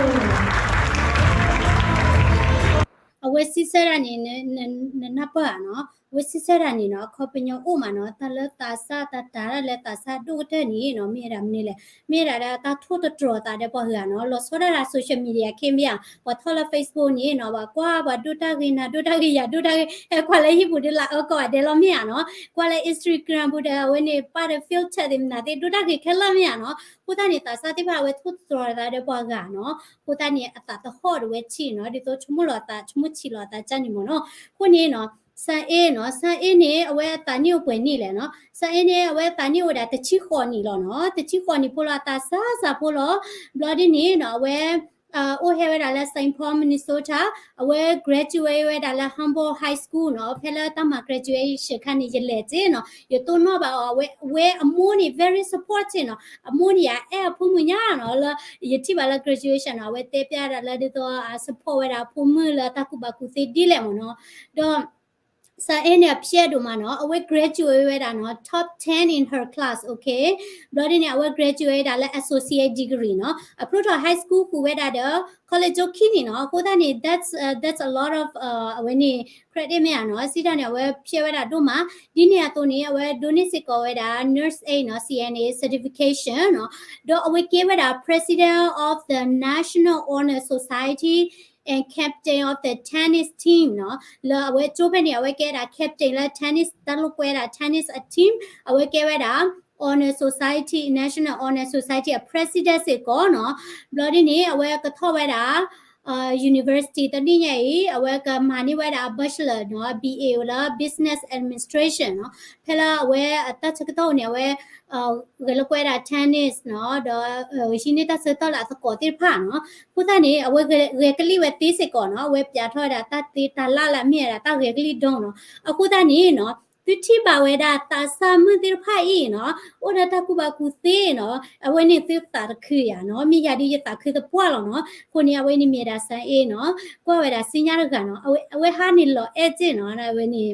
အဝဲစံးဆၢဒၣ်န့ၣ် နနၢ်ပၢၢ်ဧါနီၤ, အဝဲစံးဆၢဒၣ်န့ၣ်နီၤ, အခီပညီအိၣ်မးနီၤ, တၢ်လၢသးစၢ်တၢ်တၤတၢ်လၢသးစၢ်ဒိၣ်ကတၢၢ်န့ၣ်နီၤ, မ့ၢ်ဝဲဒၣ်မနုၤလဲၣ်, မ့ၢ်ဝဲဒၣ်ဒီးတၢ်ထိၣ်သတြီၤသးဒီးပှၤဂၤနီၤ, လီၤဆီဒၣ်တၢ် social media ခဲမ့ၢ်ဧါ, ပှၤထီၣ်လၢ Facebook န့ၣ်နီၤ, ပှၤကွၢ်ပှၤဒိၣ်တၢ်ဂ့ၤ နၤဒိၣ်တၢ်ဂ့ၤ ယၤဒိၣ်တၢ်ဂ့ၤ, ဟဲကွၢ်လၢဟံၣ်ပူၤဒီးလၢအၢကီးအဒဲးလီၤမ့ၢ်ဧါနီၤ, ကွၢ်လၢ Instagram ပူၤဒီး အဝဲန့ၣ်ပၢ်ဒီး filter သ့ၣ်မနုၤသ့ၣ် ဒိၣ်တၢ်ဂ့ၤခဲလၢာ်မ့ၢ်ဧါနီၤ, အဃိသတးန့ၣ် သးစၢ်သ့ၣ်တဖၣ်အဝဲထိၣ်သတြီၤသးဒီးပှၤဂၤနီၤ, အဃိသတးန့ၣ် အသးသဟီၣ်ဒီးဝဲဆံးနီၤ, ဒ်သိးဆိကမိၣ်လီၤသး ဆိကမိၣ်ဆံးလီၤသးကၢ်န့ၣ်မ့ၢ်နီၤ, အဃိန့ၣ်နီၤ, စၢ်အ့နီၤ, စၢ်အ့န့ၣ် အဝဲအသးနံၣ်အိၣ်ပှဲၤနံၣ်လဲၣ်နီၤ, စၢ်အ့န့ၣ် အဝဲအသးနံၣ်အိၣ်ဝဲဒၣ်တဆံဃိးနံၣ်လီၤနီၤ, တဆံဃိးနံၣ်ဖိလီၤ အသးစၢ်စၢ်ဖိလီၤ, ဘျီဒ်န့ၣ်နီၤ အဝဲ အိၣ်ဟဲဝဲဒၣ်လၢ Saint Paul, Minnesota, အဝဲ graduate ဝဲဒၣ်လၢ Humboldt High School နီၤ, ဖဲလၢတၢ်မၤ graduation ခါန့ၣ် ယလဲၤက့နီၤ, ယတိၢ်နီၣ်ဘၣ်အီၤ, အဝဲအမိၢ်န့ၣ် very supportive နီၤ, အမိၢ်န့ၣ် ယအဲၣ်အဖိမုၣ်ညါနီၤ, လၢယထံၣ်ဘၣ်လၢ graduation နီၤ, အဝဲတဲပျးဒၣ်လၢဒ်သိး အ support ဝဲဒၣ်အဖိမုၣ်လၢတၢ်ကူၣ်ဘၣ်ကူၣ်သ့ဒ်လဲၣ်မ့ၢ်နီၤ, ဒီး စၢ်အဲၣ်န့ၣ် အဖျဲးဒိၣ်မးနီၤ, အဝဲ graduate ဝဲဒၣ်နီၤ top ten in her class, okay. ဘျီဒ်န့ၣ် အဝဲ graduate ဝဲဒၣ်လၢ associate degree နီၤ, အဖျိထီၣ် high school ဃုာ်ဝဲဒၣ်ဒီး college ကၠိခံန့ၣ်နီၤ, အဃိသတးန့ၣ် that's uh, that's a lot of uh အဝဲန့ၣ် credit မ့ၢ်ဧါနီၤ, စံးတၢ်န့ၣ် အဝဲဖျဲးဝဲဒၣ်ဒိၣ်မး, ဒ်န့ၣ်အသိးန့ၣ် အဝဲဒိးန့ၢ်စ့ၢ်ကီးဝဲဒၣ် nurse aid နီၤ, C N A certification နီၤ, ဒီးအဝဲကဲဝဲဒၣ် president of the National Honor Society and captain of the tennis team နီၤ, လၢအဝဲကၠိဖဲန့ၣ် အဝဲကဲဒၣ် captain လၢ tennis တၢ်လိာ်ကွဲဒၣ် tennis အ team, အဝဲကဲဝဲဒၣ် Honor Society, National Honor Society အ president စ့ၢ်ကီးနီၤ, ဘျီဒ်န့ၣ် အဝဲကထီၣ်ဝဲဒၣ် university တနံၣ်ညါအံၤ အဝဲကမၤန့ၢ်ဝဲဒၣ် bachelor နီၤ, B A လၢ business administration နီၤ, ဖဲလၢအဝဲအတၢ်ဆၢကတီၢ်န့ၣ် အဝဲ ဂဲၤလိာ်ကွဲဒၣ် tennis နီၤ, ဒီးဟံးန့ၢ်တၢ်ဆၢကတီၢ်လၢအသကိးသ့ၣ်တဖၣ်နီၤ, အဃိသတးန့ၣ် အဝဲဂဲၤကလံၣ်ဝဲသ့စ့ၢ်ကီးနီၤ, အဝဲပၠးထီၣ်ဝဲဒၣ်တၢ်သ့တၢ်လၢ်လၢအမ့ၢ်ဝဲဒၣ် တၢ်ဂဲၤကလံၣ်ဒိနီၤ, အဃိသတးန့ၣ်နီၤ, သုထံၣ်ဘၣ်ဝဲဒၣ်သးစၢ်မုၣ်သ့ၣ်တဖၣ်အံၤနီၤ, အိၣ်ဒီးတၢ်ကူၣ်ဘၣ်ကူၣ်သ့နီၤ, အဝဲန့ၣ်သုသးတခုယၤနီၤ, မ့ၢ်ယၤဒ်ယသးခုသပှၢ်လီၤနီၤ, အဃိန့ၣ် အဝဲန့ၣ်မ့ၢ်ဒၣ်စၢ်အဲၣ်နီၤ, ကွၢ်ဝဲဒၣ်စံညါတဂၤနီၤ, အဝဲဟါန့ၣ်လီၤအဲၣ်စ့ၢ်နီၤ, အဝဲန့ၣ်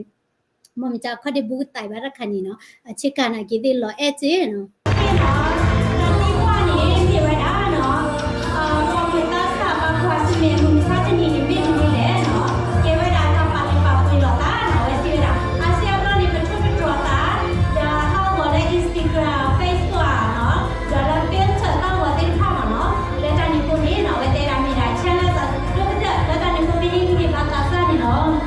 မ့ၢ်မ့ၢ်ကခီၣ်ဒ့ဘူးသးဘၣ်တခါန့ၣ်နီၤ, အဆ့ကၤနာ်က့ၤသ့ၣ်လီၤအဲၣ်စ့ၢ်နီၤ. တၢ်သံကွၢ်န့ၣ် မ့ၢ်ဝဲဒၣ်နီၤ, ပှၤမုာ်သးစၢ်ဘၣ်ကွၢ်ဆူမဲာ်မုာ်မုာ်ခါတနံၤန့ၣ် မ့ၢ်မနုၤလဲၣ်နီၤ, ကဲဝဲဒၣ်တၢ်ပာ်လီၤပာ်ပှ့ၤလိာ်သးနီၤ, အဝဲစံးဝဲဒၣ် အါစုအါဘျီန့ၣ် ပထိၣ်သတြီၤသး ဒီးသးအိၣ်ဂီၤလၢ Instagram, Facebook နီၤ, ဒီးလၢ filter သးအိၣ်ဂီၤသ့ၣ်တဖၣ်မ့ၢ်နီၤ, လၢတၢ်န့ၣ်အဃိန့ၣ်နီၤ, အဝဲတဲဒၣ်မ့ၢ်ဒၣ် challenge ဒိၣ်ကတၢၢ် လၢတၢ်န့ၣ်အဃိ မ့ၢ်န့ၢ်ဂံၢ်န့ၢ်ဘါသးစၢ်န့ၣ်လီၤ.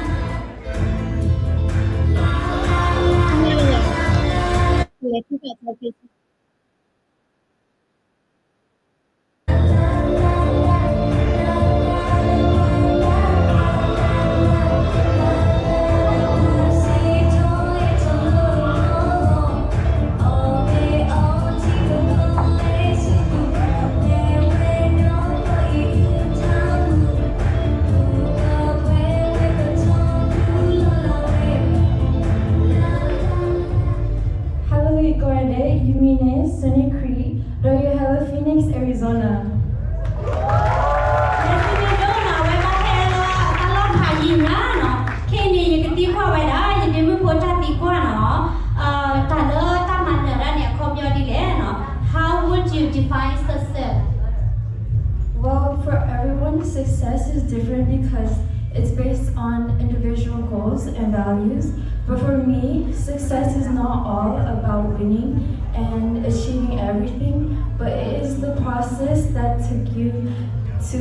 Hello, ယကိးဂၤဒဲး, ယမံၤန့ၣ် Sunny Creed, ဒီးယဟဲလၢ Phoenix, Arizona. ယမ့ၢ်ဒိၣ်နီၤ အဝဲဘၣ်ဟဲလၢအသးလီၢ်ဖးယံာ်ညါနီၤ, ခဲအံၤန့ၣ် ယကသံကွၢ်ဝဲဒၣ် ယဒ့မုၣ်ဖိတၢ်သံကွၢ်နီၤ, တၢ်လၢတၢ်မၤနၢၤတၢ်န့ၣ် အခီပညီဒ်လဲၣ်နီၤ, How would you define success? Well, for everyone, success is different because it's based on individual goals and values. But for me, success is not all about winning and achieving everything, but it is the process that took you to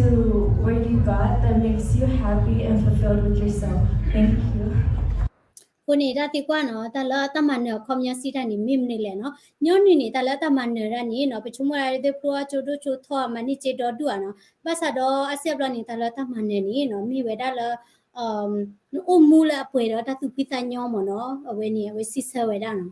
where you got that makes you happy and fulfilled with yourself. Thank you. အဃိန့ၣ် တၢ်သံကွၢ်နီၤ, တၢ်လၢတၢ်မၤနၢၤအခီပညီစံးတၢ်န့ၣ် မ့ၢ်မနုၤလဲၣ်နီၤ. ညီနုၢ်န့ၣ် တၢ်လၢတၢ်မၤနၢၤတၢ်န့ၣ်နီၤ, ပဆိကမိၣ်ဒၣ်ဒ်သိး ဖျိအကၠိဒိၣ်ကၠိထီ မၤန့ၢ်စ့ဒီဒူၣ်ဧါနီၤ. ဘၣ်ဆၣ်ဒီးအါစုအါဘျီန့ၣ် တၢ်လၢတၢ်မၤနၢၤန့ၣ်နီၤ, မ့ၢ်ဝဲဒၣ်လၢ နအိၣ်မူလၢအပှဲၤဒီးတၢ်သူၣ်ဖှံသးညီမ့ၢ်နီၤ. အဝဲန့ၣ် အဝဲစံးဆၢဝဲဒၣ်နီၤ.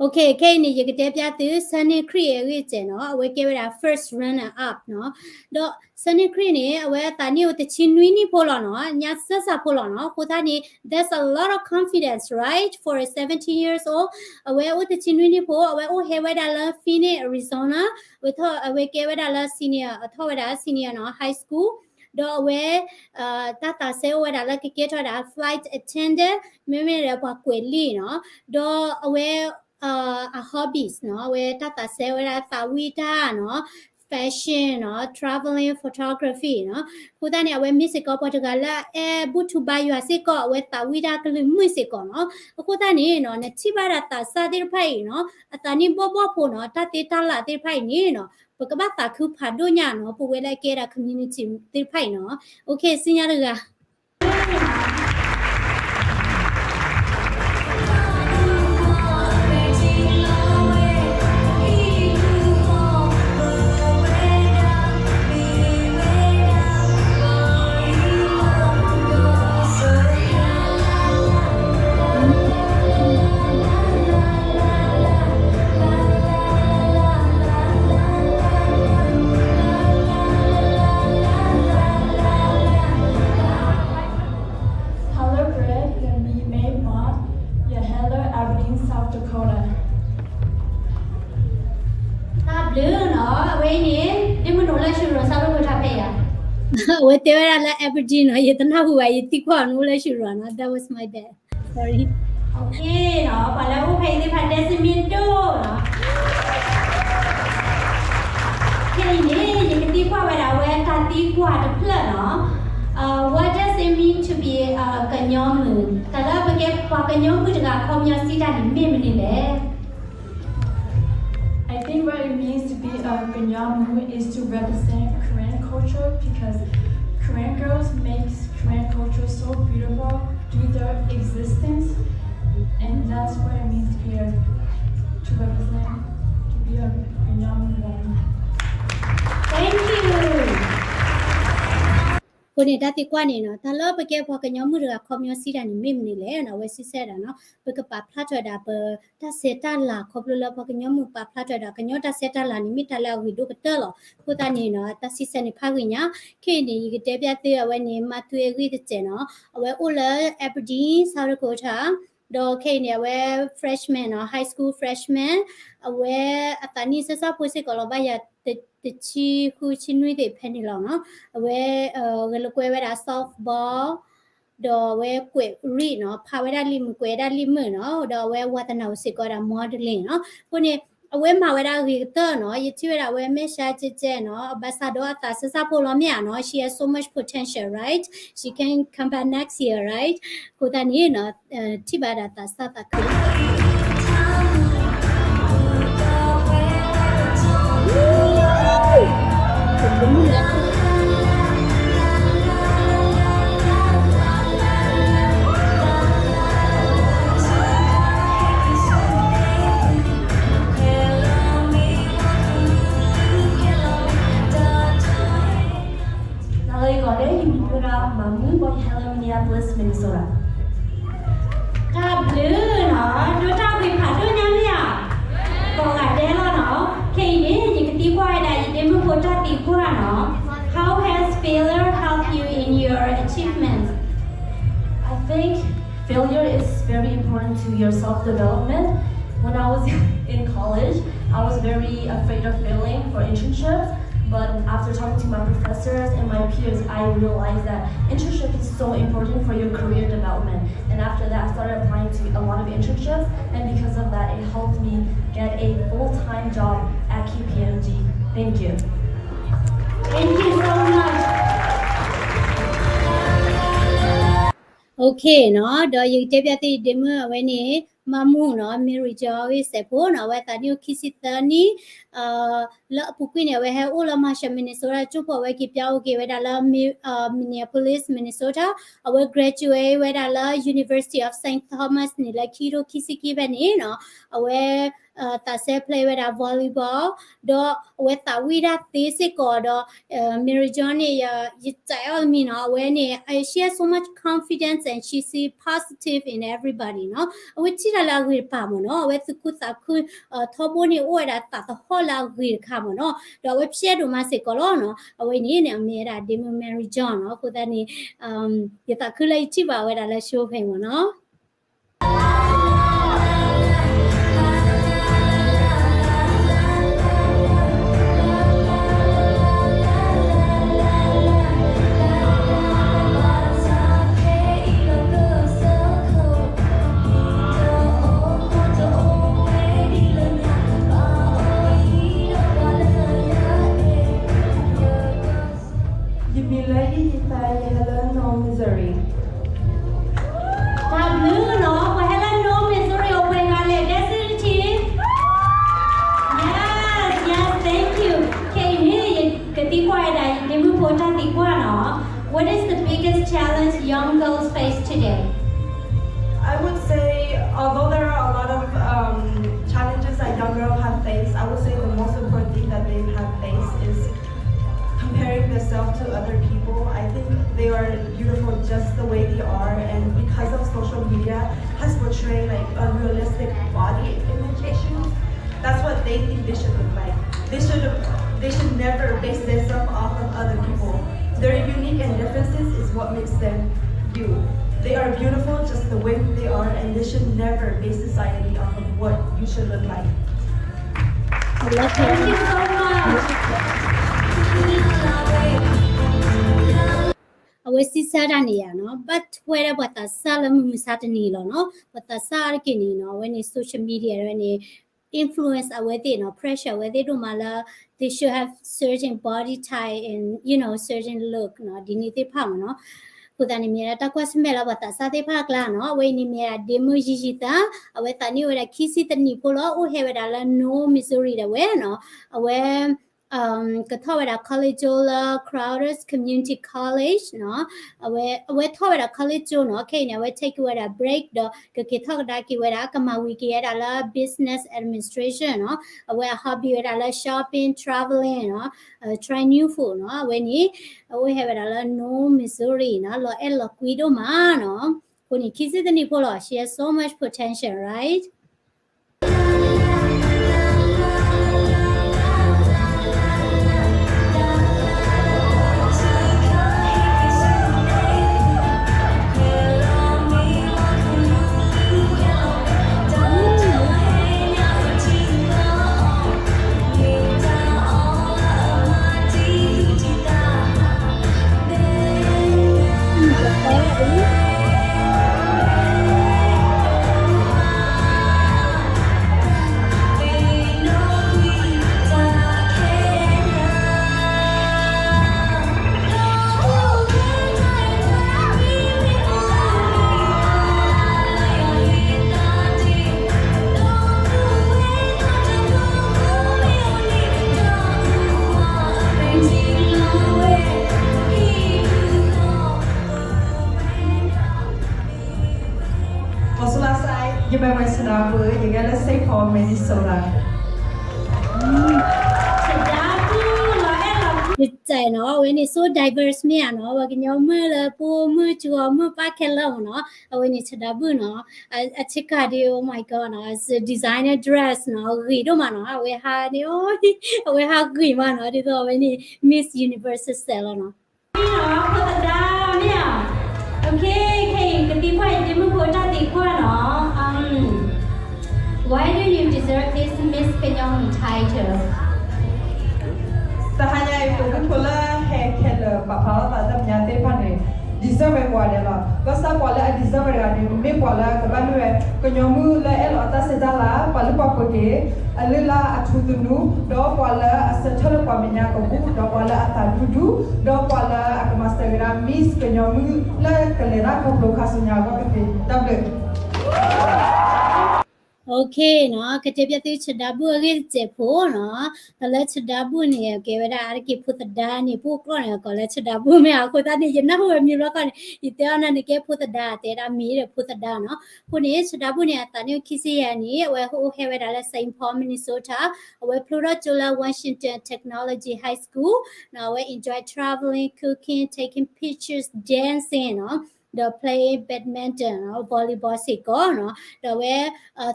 Okay, ခဲအံၤန့ၣ် ယကတဲပျၢ်သု Sunny Creed အဂ့ၢ်စဲးနီၤ, အဝဲကဲဝဲဒၣ် first runner up နီၤ. ဒီး Sunny Creed န့ၣ် အဝဲအသးနံၣ်အိၣ်တဆံနွံနံၣ်ဖိလီၤနီၤ, ညါစၢ်စၢ်ဖိလီၤနီၤ. အဃိသတးန့ၣ် that's a lot of confidence, right, for a seventeen years old. အဝဲအိၣ်တဆံနွံနံၣ်ဖိ, အဝဲအိၣ်ဟဲဝဲဒၣ်လၢ Phoenix, Arizona, အဝဲထီၣ် အဝဲကဲဝဲဒၣ်လၢ senior, အထီၣ်ဝဲဒၣ် senior နီၤ, high school. ဒီးအဝဲ တၢ်သးစဲအိၣ်ဝဲဒၣ်လၢကကဲထီၣ်ဝဲဒၣ် flight attendant, မ့မ့ၢ်ဒီးပှၤကွဲးလံာ်နီၤ. ဒီးအဝဲ အ hobbies နီၤ, အဝဲတၢ်သးစဲဝဲဒၣ်သးဝံၣ်တၢ်နီၤ, fashion နီၤ, traveling, photography နီၤ. အဃိသတးန့ၣ် အဝဲမ့ၢ်စ့ၢ်ကီးပှၤတဂၤလၢအအဲၣ် ဘူၣ်ထူဘါယွၤ စ့ၢ်ကီး, အဝဲသးဝံၣ်တၢ်ကလုၢ်မုာ်စ့ၢ်ကီးနီၤ. အဃိသတးန့ၣ်နီၤ, နထံၣ်ဘၣ်ဒၣ်သးစၢ်သ့ၣ်တဖၣ်အံၤနီၤ, အသးနံၣ်ဘီၣ်ဘီၣ်ဖိနီၤ, တၢ်သ့တၢ်လၢ်သ့ၣ်တဖၣ်အံၤန့ၣ်နီၤ, ပကဘၣ်သးခုဖးဒိၣ်ညါနီၤ, ပဝဲလၢအကဲဒၣ် community သ့ၣ်တဖၣ်အံၤနီၤ. Okay, စံညါတဂၤ. အဝဲတဲဝဲဒၣ်လၢ Aberdeen နီၤ, ယတနၢ်ဟူဘၣ်, ယသံကွၢ်အီၤန့ၣ်အိၣ်လၢ Shura နီၤ, that was my bad, sorry. Okay နီၤ, ပှၤလၢအိၣ်ဖဲအံၤသ့ၣ်တဖၣ် ဒဲစမံတိၢ်နီၤ. ခဲအံၤန့ၣ် ယကသံကွၢ်ဝဲဒၣ်ဝဲတၢ်သံကွၢ်တဖျၢၣ်နီၤ. What does it mean to be a ကညီမုၣ်? တၢ်လၢပကဲပှၤကညီမုၣ်တဂၤခီပညီစံးတၢ်န့ၣ်မ့ၢ်မနုၤလဲၣ်. I think what it means to be a Kanyama is to represent Karen culture, because Karen girls makes Karen culture so beautiful through their existence, and that's what it means to be a, to represent, to be a Kanyama woman. Thank you. အဃိန့ၣ် တၢ်သံကွၢ်န့ၣ်နီၤ, တၢ်လၢပကဲပှၤကညီမုၣ်တဂၤခီပညီစံးတၢ်န့ၣ် မ့ၢ်မနုၤလဲၣ်နီၤ, အဝဲစံးဆၢဒၣ်နီၤ, ပကပာ်ဖျါထီၣ်ဝဲဒၣ်ပတၢ်ဆဲးတၢ်လၤ ခီဖျိလၢပှၤကညီမုၣ်ပာ်ဖျါထီၣ်ဝဲဒၣ် ကညီတၢ်ဆဲးတၢ်လၤန့ၣ် မ့ၢ်တၢ်လၢအဂ့ၤဒိၣ်ကတၢၢ်လီၤ. အဃိသတးန့ၣ်နီၤ, တၢ်စံးဆၢန့ၣ်ဖးဂ့ၤညါ, ခဲအံၤန့ၣ် ယကတဲပျၢ်သုအဝဲန့ၣ် မၤထွဲအဂ့ၢ်တစဲးနီၤ, အဝဲအိၣ်လၢ Aberdeen, South Dakota, ဒီးခဲအံၤန့ၣ် အဝဲ freshman နီၤ, high school freshman, အဝဲအသးနံၣ်စၢ်စၢ်ဖိစ့ၢ်ကီးလီၤ, ဘၣ်ယၤတဆံဃုဆံနွံသ့ၣ်ဖဲန့ၣ်လီၤနီၤ. အဝဲ ဂဲၤလိာ်ကွဲဝဲဒၣ် softball, ဒီးအဝဲကွဲးရံၣ်နီၤ, ဖးဝဲဒၣ်လံာ်မုာ် ကွဲးဝဲဒၣ်လံာ်မုာ်နီၤ, ဒီးအဝဲဝါသနာအိၣ်စ့ၢ်ကီးဝဲဒၣ် modeling နီၤ. အဃိန့ၣ် အဝဲမၤဝဲဒၣ်အဂ့ၤကတၢၢ်နီၤ, ယထံၣ်ဝဲဒၣ်အဝဲမဲာ်ဆှးကဲကဲနီၤ, ဘၣ်ဆၣ်ဒီးအသးစၢ်စၢ်ဖိလီၤမ့ၢ်ဧါနီၤ, she has so much potential, right? She can come back next year, right? အဃိသတးန့ၣ်နီၤ, ထံၣ်ဘၣ်ဒၣ်သးစၢ်သးခု နၤလၢယဂီၢ်ဒဲး ယမံၤမ့ၢ်ဝဲဒၣ် မၤမုၣ် ဘၣ်ဟဲလၢ Minneapolis, Minnesota. တၢ်ဘျုးနီၤ, ဒိၣ်တၢ်ဂ့ၢ်ဖးဒိၣ်ညါမ့ၢ်ဧါ, ကိးဂၤဒဲးလီၤနီၤ. ခဲအံၤန့ၣ် ယကသံကွၢ်ဝဲဒၣ် ယဒ့မုၣ်ဖိတၢ်သံကွၢ်နီၤ, How has failure helped you in your achievements? I think failure is very important to your self-development. When I was in college, I was very afraid of failing for internships, but after talking to my professors and my peers, I realized that internship is so important for your career development. And after that, I started applying to a lot of internships, and because of that, it helped me get a full-time job at K P M G. Thank you. Thank you so much. Okay နီၤ, ဒီးယကတဲပျၢ်သုဒ့မုၣ်အဝဲန့ၣ် မၤမုၣ်နီၤ, Mary John အဂ့ၢ်စဲးဖိနီၤ, အဝဲသးနံၣ်အိၣ်ခံဆံသၢနံၣ်, လၢအပူၤကွံာ်န့ၣ် အဝဲဟဲအိၣ်လၢ Marshall, Minnesota ကၠိဖိ အဝဲက့ၤပၠါအိၣ်က့ၤဝဲဒၣ်လၢ Minneapolis, Minnesota, အဝဲ graduate ဝဲဒၣ်လၢ University of Saint Thomas န့ၣ် လၢခံကထိခံဆံခံဖဲန့ၣ်နီၤ, အဝဲ သးစဲ play ဝဲဒၣ် volleyball, ဒီးအဝဲသးဝံၣ်တၢ်သ့စ့ၢ်ကီးဒီး Mary John န့ၣ် ယစံးအီၤတမံၤနီၤ, အဝဲန့ၣ် she has so much confidence and she see positive in everybody နီၤ, အဝဲထံၣ်တၢ်လၢအဂ့ၤတဖၣ်မ့ၢ်နီၤ, အဝဲသူၣ်ခုသးခု ထီဘိန့ၣ် အိၣ်ဝဲဒၣ်သးသဟီၣ်လၢအဂ့ၤတခါမ့ၢ်နီၤ, ဒီးအဝဲဖျဲးဒိၣ်မးစ့ၢ်ကီးလီၤနီၤ, အဝဲန့ၣ်န့ၣ် အမ့ၢ်ဝဲဒၣ်ဒ့မုၣ် Mary John နီၤ, အဃိသတးန့ၣ် ယသးခုလၢယထံၣ်ဘၣ်ဝဲဒၣ်လၢ show ဖဲမ့ၢ်နီၤ. ယမံၤလၢ ယဟံးသါ, ယဟဲလၢ Nome, Missouri. တၢ်ဘျုးနီၤ, ပှၤဟဲလၢ Nome, Missouri အိၣ်ပှဲၤဂၤလဲၣ်, ဒဲစံတထံၣ်. Yes, yes, thank you. ခဲအံၤန့ၣ် ယကသံကွၢ်ဝဲဒၣ် ယဒ့မုၣ်ဖိတၢ်သံကွၢ်နီၤ. What is the biggest challenge young girls face today? I would say, although there are a lot of um, challenges that young girls have faced, I would say the most important thing that they have faced is comparing themselves to other people. I think they are beautiful just the way they are, and because of social media has portrayed like unrealistic body image issues, that's what they think they should look like. They should they should never base themselves off of other people. Their unique and differences is what makes them you. They are beautiful just the way they are, and they should never base society off of what you should look like. I love you. Thank you so much. အဝဲစံးဆၢတၢ်န့ၣ်ယါနီၤ, ဘၣ်ထွဲဒၣ်ပှၤသးစၢ်လၢမုၢ်မဆါတနံၤလီၤနီၤ. ပှၤသးစၢ်အါတက့ၢ်န့ၣ်နီၤ, အဝဲန့ၣ် social media ဝဲန့ၣ် influence အဝဲသ့ၣ်နီၤ, pressure အဝဲသ့ၣ်ဒိၣ်မးလၢ they should have certain body type and you know certain look နီၤ, ဒ်န့ၣ်သ့ၣ်တဖၣ်မ့ၢ်နီၤ. အဃိသတးန့ၣ်မ့ၢ်ဒၣ်တၢ်ကွၢ်ဆၢၣ်မဲာ်လၢပှၤသးစၢ်သ့ၣ်တဖၣ်အကျါနီၤ. အဝဲအံၤန့ၣ်မ့ၢ်ဒၣ်ဒ့မုၣ်ယံာ်ယံာ်သၣ်, အဝဲသးန့ၢ်ဝဲဒၣ်ခံဆံသနံးဖိလီၤ, အိၣ်ဟဲဝဲဒၣ်လၢ Knoll Missouri ဒၣ်ဝဲနီၤ. အဝဲ ကထီၣ်ဝဲဒၣ် college လၢ Crowder's Community College နီၤ. အဝဲ အဝဲထီၣ်ဝဲဒၣ် college နီၤ, ခဲအံၤန့ၣ် အဝဲ take ဝဲဒၣ် break ဒီး ကက့ၤထီၣ်ကဒါက့ၤဝဲဒၣ် ကမၤဝံၤက့ၤဝဲဒၣ်လၢ business administration နီၤ. အဝဲအ hobby ဝဲဒၣ်လၢ shopping, traveling နီၤ, try new food နီၤ. အဝဲန့ၣ် အအိၣ်ဟဲဝဲဒၣ်လၢ Knoll Missouri နီၤ, လီၤအဲၣ်လီၤကွံဒိၣ်မးနီၤ. အဃိန့ၣ် ခံဆံသနံးဖိလီၤ, she has so much potential, right? ယမ့ၢ်ဝဲဆဒါဘုၣ်, ယဂဲၤလၢ Saint Paul, Minnesota. ယတၢ်နီၤ, အဝဲန့ၣ် so diverse မ့ၢ်ဧါနီၤ, ပှၤကညီမုၣ်လၢပူမုၣ်ကီမုၣ်ပၢ်ခဲလၢာ်မ့ၢ်နီၤ, အဝဲန့ၣ်ဆဒါဘုၣ်နီၤ, အဆ့ကၤဒုး oh my god နီၤ, it's a designer dress နီၤ, ဂ့ၤဒိၣ်မးနီၤ, အဝဲဟးန့ၣ်, အဝဲဟးဂ့ၤမးနီၤ, ဒ်သိးအဝဲန့ၣ် Miss Universe စဲးလီၤနီၤ. ဖိသဒါမ့ၢ်ဧါ, okay, ခဲအံၤကသံကွၢ်အံၤ ဒ့မုၣ်ဖိတၢ်သံကွၢ်နီၤ, um, why do you deserve this Miss ကညီမုၣ် title? တဟါညါအံၤ ပဖိလၢဟဲခဲလၢာ် ပာ်ဖျါထီၣ်သးလၢပညါသ့ၣ်တဖၣ်န့ၣ် deserve ဝဲကိးဂၤဒဲးလီၤ. ဘၣ်ဆၣ်ပှၤလၢအ deserve ဝဲတဂၤန့ၣ် မ့ၢ်ပှၤလၢကဘၣ်မ့ၢ်ဝဲ ကညီမုၣ်လၢအဲၣ်လီၤအတၢ်ဆဲးတၢ်လၤ, ပှၤလုၢ်ပှၤပှ့ၤက့ၤ အလုၢ်အလၢ်အထူသနူ, ဒီးပှၤလၢအဆၢထၢၣ်လၢပှၤမဲာ်ညါကဘူၣ်, ဒီးပှၤလၢအသးဒူဒူ, ဒီးပှၤလၢအကမၤစၢၤဝဲဒၣ် Miss ကညီမုၣ်လၢကလဲၤတၢ်ခီဖျိခါဆူညါအဂီၢ်တက့ၢ်. တၢ်ဘျုး Okay နီၤ, ကတဲဘၣ်သုဆဒါဘုၣ်အဂ့ၢ်တစဲးဖိနီၤ, ဒီးလၢဆဒါဘုၣ်န့ၣ် ကဲဝဲဒၣ်အါတက့ၢ်ဖိသဒါန့ၣ် ပအိၣ်ကျီၢ်န့ၣ် ကိးလၢဆဒါဘုၣ်မ့ၢ်ဧါ, အဃိသတးန့ၣ် ယနၢ်ဟူဝဲမံၤဘျီခီန့ၣ် ယတဲအီၤန့ၣ် နကဲဖိသဒါ, တဲဒၣ်မ့ၢ်ဒီးဖိသဒါနီၤ. အဃိန့ၣ် ဆဒါဘုၣ်န့ၣ် အသးနံၣ်အိၣ်ခံဆံယဲၢ်နံၣ်, အဝဲအိၣ်ဟဲဝဲဒၣ်လၢ Saint Paul, Minnesota, အဝဲဖျိထီၣ်ကၠိလၢ Washington Technology High School နီၤ, အဝဲ enjoy traveling, cooking, taking pictures, dancing နီၤ, ဒီး play badminton နီၤ, volleyball စ့ၢ်ကီးနီၤ, ဒီးအဝဲ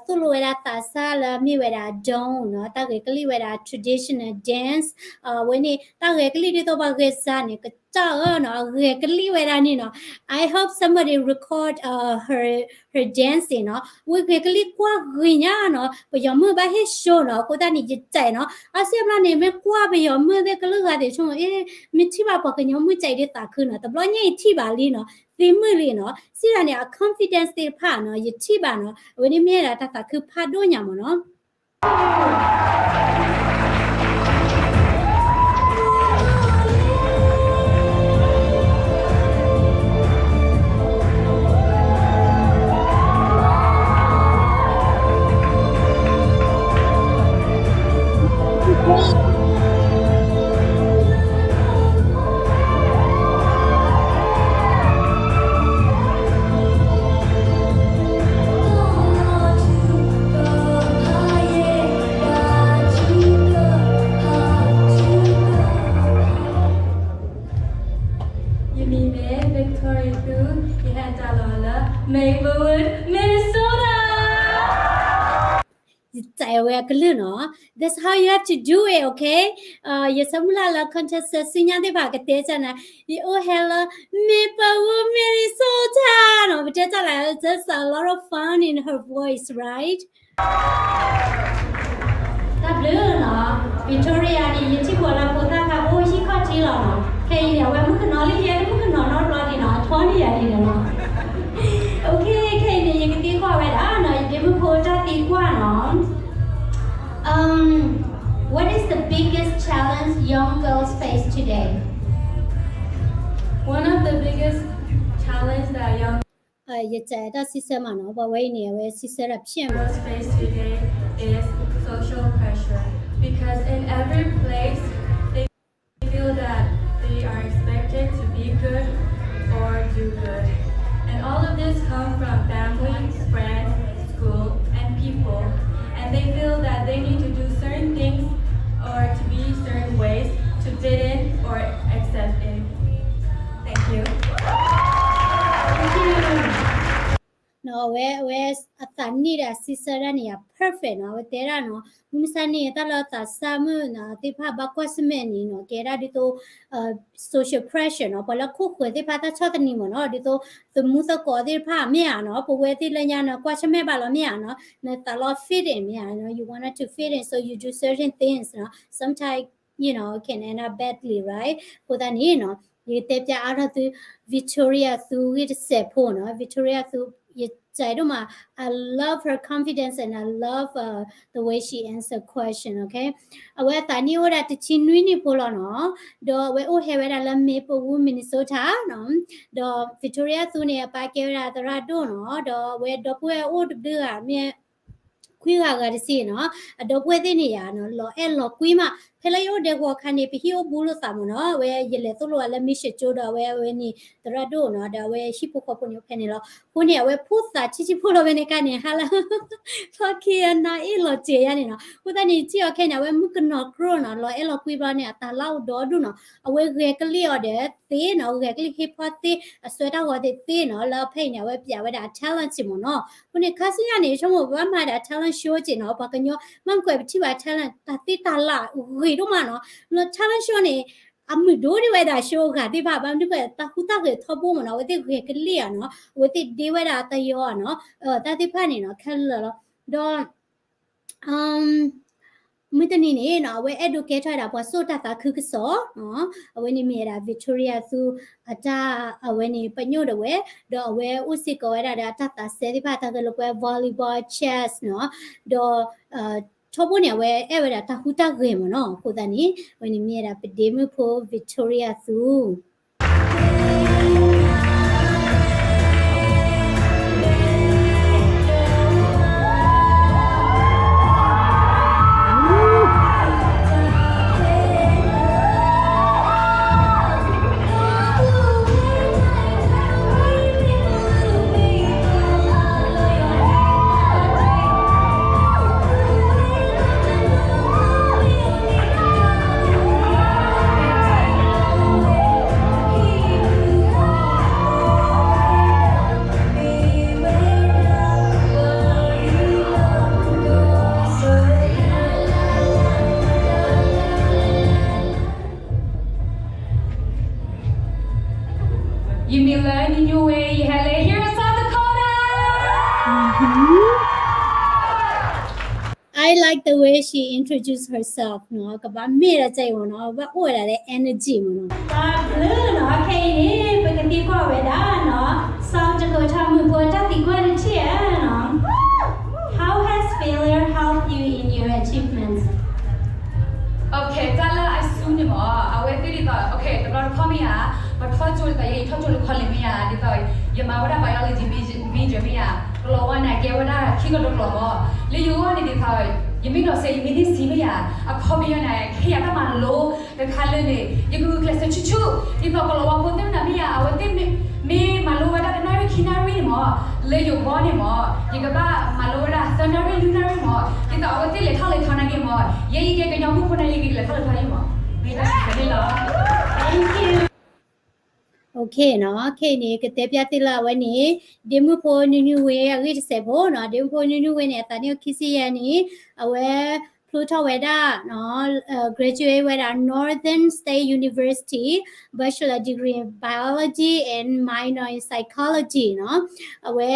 သိၣ်လိဝဲဒၣ်သးစၢ်လၢမ့ၢ်ဝဲဒၣ် don နီၤ, တၢ်ဂဲၤကလံၣ်ဝဲဒၣ် traditional dance, အဝဲန့ၣ် တၢ်ဂဲၤကလံၣ်ဒ်သိးပှၤဂဲၤစၢ်န့ၣ် ကစၢ်ဧၢနီၤ, အဂဲၤကလံၣ်ဝဲဒၣ်န့ၣ်နီၤ. I hope somebody record her her dancing နီၤ, ဝဲဂဲၤကလံၣ်ကွၢ်ဂ့ၤညါနီၤ, ပယီၤမုၣ်ဘၣ်ဟ့ၣ် show နီၤ, အဃိသတးန့ၣ် ယတဲနီၤ, အါစုအါဘျီန့ၣ် မ့ၢ်ကွၢ်ပယီၤမုၣ်သ့ၣ်ကလုာ်ဂၤသ့ၣ်ဆိ, အ့ မ့ၢ်ထံၣ်ဘၣ်ပှၤကညီမုၣ်ကဲအံၤဒ်သးခုနီၤ, တဘျီညါအံၤထံၣ်ဘၣ်လံနီၤ, သ့မုာ်လံနီၤ, စံးဒၣ်န့ၣ် အ confidence သ့ၣ်တဖၣ်နီၤ, ယထံၣ်ဘၣ်နီၤ, အဝဲန့ၣ်မ့ၢ်ဒၣ်တၢ်သးခုဖးဒိၣ်ညါမ့ၢ်နီၤ. ယမံၤမ့ၢ် Victoria Thu, ယဟဲတၢ်လီၤလၢ Maplewood, Minnesota. ယတဲဝဲအကလုၢ်နီၤ, that's how you have to do it, okay? ယဆၢမုၢ်လၢ်လၢ contestant ဆူညါသ့ၣ်တဖၣ်ကတဲတၢ်နၤ, ယအိၣ်ဟဲလၢ Maplewood, Minnesota နီၤ, ပတဲတၢ်လၢ there's a lot of fun in her voice, right? တၢ်ဘျုးနီၤ, Victoria န့ၣ် ယထံၣ်ဘၣ်လၢဖိသၣ်ခါအိၣ်ဟံၣ်ခီၣ်ထံးလီၤနီၤ, ခဲအံၤန့ၣ် အဝဲမုၣ်ကနီၤလံ ယဲမုၣ်ကနီၤနီတဘျီဒံး ဖီန့ၢ်ယၤဒ်န့ၣ်လီၤ. Okay, ခဲအံၤန့ၣ် ယကသံကွၢ်ဝဲဒၣ်နီၤ, ယဒ့မုၣ်ဖိတၢ်သံကွၢ်နီၤ. Um, what is the biggest challenge young girls face today? One of the biggest challenge that young ယစံးတၢ်စံးဆၢမးနီၤ, ပှၤဝဲအံၤန့ၣ် အဝဲစံးဆၢဒၣ်ဖျဲၣ်မး girls face today is social pressure, because in every place they feel that they are expected to be good or do good. And all of this comes from family, friends, school, and people. And they feel that they need to do certain things or to be certain ways to fit in or accept in. Thank you. နီၤ, အဝဲ အဝဲအသးနံၣ်ဒီးအစံးဆၢဒၣ်န့ၣ် အ perfect နီၤ, အဝဲတဲဒၣ်နီၤ, မုၢ်မဆါန့ၣ် တၢ်လၢသးစၢ်မုၣ်သ့ၣ်တဖၣ်ဘၣ်ကွၢ်ဆၢၣ်မဲာ်န့ၣ်နီၤ, ကဲဒၣ်ဒ်သိး social pressure နီၤ, ပှၤလၢခိၣ်ဃၢၤသ့ၣ်တဖၣ်တၢ်ဆီၣ်သနံးမးနီၤ, ဒ်သိး သမူသကိးသ့ၣ်တဖၣ်မ့ၢ်ဧါနီၤ, ပဝဲသ့ၣ်လၢညါနီၤ ကွၢ်ဆၢၣ်မဲာ်ဘၣ်လီၤမ့ၢ်ဧါနီၤ, နသးလီ fit in မ့ၢ်ဧါနီၤ, you wanted to fit in, so you do certain things နီၤ, sometimes you know, can end up badly, right? အဃိသတးန့ၣ်နီၤ, ယကတဲပျးအါထီၣ်သု Victoria သုဂ့ၢ်တစဲးဖိနီၤ, Victoria သု ယစံးဒိၣ်မး, I love her confidence and I love uh, the way she answer question, okay? အဝဲအသးနံၣ်အိၣ်ဒၣ်တဆံနွံနံၣ်ဖိလီၤနီၤ, ဒီးအဝဲအိၣ်ဟဲဝဲဒၣ်လၢ Maplewood Minnesota နီၤ, ဒီး Victoria သုန့ၣ် အပၢ်ကဲဝဲဒၣ်သရၣ်ဒိၣ်နီၤ, ဒီးအဝဲဒီပုၢ်ဝဲၢ်အိၣ်တဘျုးဂၤမ့ၢ် ခွံဂၤဂၤတဆံနီၤ, အဒီပုၢ်ဝဲၢ်သ့ၣ်န့ၣ်ယၤနီၤ လီၤအဲၣ်လီၤကွံမး, ဖဲလၢယအိၣ်ဒဲကဝီၤခါန့ၣ် ပဟံၣ်အိၣ်ဘူးလိာ်သးမးနီၤ, အဝဲယလဲၤသိၣ်လိအီၤလၢ Mission ကၠိဒီး အဝဲအဝဲန့ၣ် သရၣ်ဒိၣ်နီၤ, ဒီးအဝဲဟံၣ်ဖိဃီဖိန့ၣ်အိၣ်ဖဲန့ၣ်လီၤ. အဃိန့ၣ် အဝဲဖိသၣ်ဆံးဆံးဖိလီၤဝဲန့ၣ်ခါန့ၣ် ဟါလၢ ထီၣ်ခံအနၤအ့ၣ်လီၤစဲးယါန့ၣ်နီၤ, အဃိသတးန့ၣ် ထံၣ်အီၤခဲန့ၣ် အဝဲမုၣ်ကနီၤကြိၣ်နီၤ, လီၤအဲၣ်လီၤကွံဘျီန့ၣ် အတၢ်လၢအိၣ်ဒီဒူၣ်နီၤ, အဝဲဂဲၤကလံၣ်အီၤဒီးသ့နီၤ, ဂဲၤကလံၣ်ဟ့ၣ်ဖီသ့, အစွဲတၢ်ဂီၤသ့သ့နီၤ, လၢဖဲအံၤန့ၣ် အဝဲပျးဝဲဒၣ်အ talent စ့ၢ်မးနီၤ. အဃိန့ၣ် ခါဆူညါန့ၣ် ဆိကမိၣ်ပဘၣ်မၤဒၣ် talent show စ့ၢ်နီၤ, ပှၤကညီ မ့ၢ်ကွဲးပထံၣ်ဘၣ် talent တၢ်သ့တၢ်လၢဂ့ၤဒိၣ်မးနီၤ, လၢ talent show န့ၣ် အမုာ်ဒိၣ်ဒံးဝဲဒၣ် show အဂၤသ့ၣ်တဖၣ်, ဘၣ်မနုၤဃိ တၢ်ဟူးတၢ်ဂဲၤထီဘိမးနီၤ, အဝဲသ့ၣ်ဂဲၤကလံၣ်ဧါနီၤ, အဝဲသ့ၣ်ဒ့ဝဲဒၣ်တယီဧါနီၤ, တၢ်သ့ၣ်တဖၣ်န့ၣ်နီၤ ခဲလၢာ်လီၤ. ဒီး မုၢ်တနံၤန့ၣ်နီၤ အဝဲအဲၣ်ဒိးကဲထီၣ်ဝဲဒၣ်ပှၤစိာ်တၢ်သးခုကစီၣ်, အဝဲန့ၣ်မ့ၢ်ဝဲဒၣ် Victoria သုအတၢ် အဝဲန့ၣ်ပညိၣ်ဒၣ်ဝဲ, ဒီးအဝဲအိၣ်စ့ၢ်ကီးဝဲဒၣ်ဒီးအတၢ်သးစဲသ့ၣ်တဖၣ် တၢ်ဂဲၤလိာ်ကွဲ volleyball, chess နီၤ, ဒီး ထီဘိန့ၣ် အဝဲအဲၣ်ဝဲဒၣ်တၢ်ဟူးတၢ်ဂဲၤမးနီၤ, အဃိသတးန့ၣ် အဝဲန့ၣ်မ့ၢ်ဝဲဒၣ်ပဒ့မုၣ်ဖိ Victoria သု ယမံၤလၢနံၤညိဝ့, ယဟဲလၢ here in South Dakota. I like the way she introduced herself နီၤ, ကဘၣ်မ့ၢ်ဒၣ်စဲအံၤမးနီၤ, ဘၣ်အိၣ်ဝဲဒၣ်လၢ energy မးနီၤ. တၢ်ဘျုးနီၤ, ခဲအံၤန့ၣ် ပကသံကွၢ်ဝဲဒၣ်နီၤ, South Dakota မုၣ်ဖိတၢ်သံကွၢ်တထံၣ်ဧါနီၤ. How has failure helped you in your achievements? Okay, တၢ်လၢအစူန့ၣ်မး, အဝဲသ့ၣ်ဒ်သိး, okay, တဘျီတခီၣ်မ့ၢ်ဧါ, ပထီၣ်ကၠိဒ်သိး ယဲယထီၣ်ကၠိလၢ college မ့ၢ်ဧါ, ဒ်သိး ယမၤဝဲဒၣ် biology major မ့ၢ်ဧါ, ကလီၤဝါန့ၣ် ကဲဝဲဒၣ်ခံကဒီးကလီၤမး, လၢယဂီၢ်န့ၣ်ဒ်သိး ယမ့ၢ်ဒီးစဲး ယမ့ၢ်န့ၢ်စံးမ့ၢ်ဧါ, အခီပညီန့ၣ် ကဟ့ၣ်ယၤတၢ်မၤလိ တခါလၢန့ၣ် ယကဂုာ်ကျဲးစၢးဆူၣ်ဆူၣ်, ဒ်သိးကလီၤဝါဖိသ့ၣ်မနုၤမ့ၢ်ဧါ, အဝဲသ့ၣ်မ့ၢ်မၤလိဝဲဒၣ်တနၣ်ရံၣ်ခံနၣ်ရံၣ်န့ၣ်မး, လၢယဂီၢ်န့ၣ်မး, ယကဘၣ်မၤလိဝဲဒၣ်သၢနၣ်ရံၣ်လွံၢ်နၣ်ရံၣ်မး, ဒ်သိးအဝဲသ့ၣ်လဲၤထီၣ်လဲၤထီနာ်က့မး, ယဲယကဲကညီမုၣ်ဖိန့ၣ် ယကလဲၤထီၣ်လဲၤထီယဲမး, မ့ၢ်တၢ်စံးဆၢန့ၣ်လီၤ. Okay နီၤ, ခဲအံၤန့ၣ် ကတဲပျးသုလၢအဝဲန့ၣ် ဒ့မုၣ်ဖိနုနုဝ့အဂ့ၢ်တစဲးဖိနီၤ, ဒ့မုၣ်ဖိနုနုဝ့န့ၣ် အသးနံၣ်အိၣ်ခံဆံယဲၢ်နံၣ်, အဝဲဖျိထီၣ်ဝဲဒၣ် graduate ဝဲဒၣ် Northern State University, Bachelor degree in Biology and minor in Psychology နီၤ. အဝဲ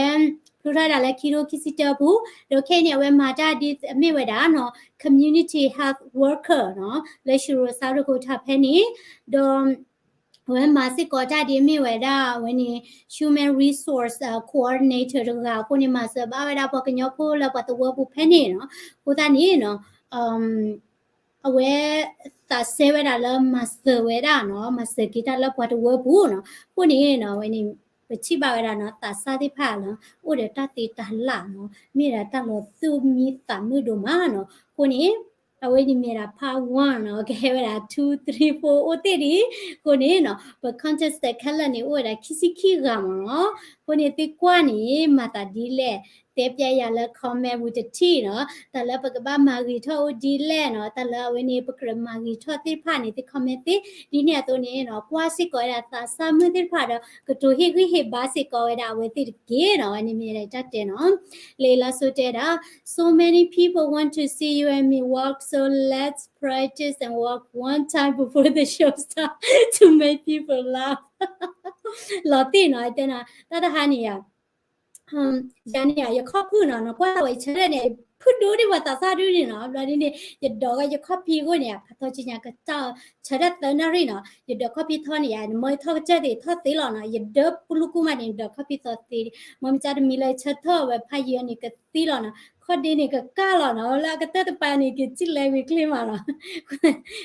ဖျိထီၣ်ဝဲဒၣ်လၢခံထိခံဆံတၢပူၤ, ဒီးခဲအံၤန့ၣ် အဝဲမၤတၢ်ဒ်အမ့ၢ်ဝဲဒၣ် community health worker နီၤ, လၢ Shiro South Dakota ဖဲန့ၣ်, ဒီး အဝဲမၤစ့ၢ်ကီးတၢ်ဒ်မ့ၢ်ဝဲဒၣ် အဝဲန့ၣ် human resource coordinator တဂၤအဃိန့ၣ် မၤစၢၤဘၣ်ဝဲဒၣ်ပှၤကညီဖိလၢပှၤသဝီပူၤဖဲန့ၣ်နီၤ. အဃိသတးန့ၣ်နီၤ အဝဲသးစဲဝဲဒၣ်လၢမၤစၢၤဝဲဒၣ်နီၤ, မၤစၢၤက့ၤတၢ်လၢပှၤသဝီပူၤနီၤ. အဃိန့ၣ်နီၤ အဝဲန့ၣ် ပထံၣ်ဘၣ်ဝဲဒၣ်နီၤ သးစၢ်သ့ၣ်တဖၣ်လၢ အိၣ်ဒီးတၢ်သ့တၢ်လၢ်နီၤ, မ့ၢ်ဒၣ်တၢ်လီၤသူၣ်မံသးမုာ်ဒိၣ်မးနီၤ. အဃိန့ၣ် အဝဲန့ၣ်မ့ၢ်ဒၣ် part one နီၤ, ကဟဲဝဲဒၣ် two, three, four အိၣ်တ့ၢ်ဒံး. အဃိန့ၣ်နီၤ ပ contestant ခဲလၢာ်န့ၣ် အိၣ်ဝဲဒၣ်ခံဆံခံဂၤမ့ၢ်နီၤ. အဃိန့ၣ် သုကွၢ်န့ၣ် မၤသးဒ်လဲၣ် တဲပျဲယၤလၢ comment ပူၤတထံၣ်နီၤ, တၢ်လၢပကဘၣ်မၤဂ့ၤထီၣ်အိၣ်ဒ်လဲၣ်နီၤ, တၢ်လၢအဝဲန့ၣ် ပကြၢးမၤဂ့ၤထီၣ်သ့ၣ်တဖၣ်န့ၣ် သု comment သ့. ဒ်န့ၣ်အသိးန့ၣ်နီၤ ကွၢ်စ့ၢ်ကီးဝဲဒၣ်သးစၢ်မုၣ်သ့ၣ်တဖၣ်ဒီး ကတိၤဟ့ၣ်ဂံၢ်ဟ့ၣ်ဘါစ့ၢ်ကီးဝဲဒၣ်အဝဲသ့ၣ်တက့ၢ်နီၤ. အဝဲန့ၣ်မ့ၢ်ဒၣ်တၢ်တဲနီၤ. လံာ်လါစိၤတဲဒၣ် So many people want to see you and me walk, so let's practice and walk one time before the show start to make people laugh. လီၤတံၢ်နီၤ တဲနီၤ တၢ်တဟါန့ၣ်ယၤ ယၤန့ၣ်ယၤ ယခီၣ်ဖုၣ်နီၤ, နကွၢ်ဝဲယဆၢထၢၣ်န့ၣ် ဖုၣ်ဒိၣ်ဒံးပှၤသးစၢ်ဒုန့ၣ်နီၤ, ဘျီဒ်န့ၣ် ယဒိးဝဲယခီၣ်ဖံးအဂီၢ်န့ၣ် ဖးထီကံညါကစၢ် ဆၢထၢၣ်သၢနၣ်ရံၣ်နီၤ, ယဒိးခီၣ်ဖံးထီန့ၣ်ယၤ မ့ၢ်ယထီၣ်ကစၢၢ်သ့ၣ်ထီၣ်သ့လီၤနီၤ, ယဒၢပလူကူမးန့ၣ် ဒိးခီၣ်ဖံးသီသ့, မ့ၢ်မ့ၢ်ကတမံၤလၢယဆၢထၢၣ်ဝဲဖးယံၤအီၤန့ၣ်ကသံလီၤနီၤ, ခီၣ်ဒ့န့ၣ်ကကၢ်လီၤနီၤ, လၢအကတၢၢ်တပၤန့ၣ် ကစံၣ်လဲၤဝံၤချ့မးလီၤ,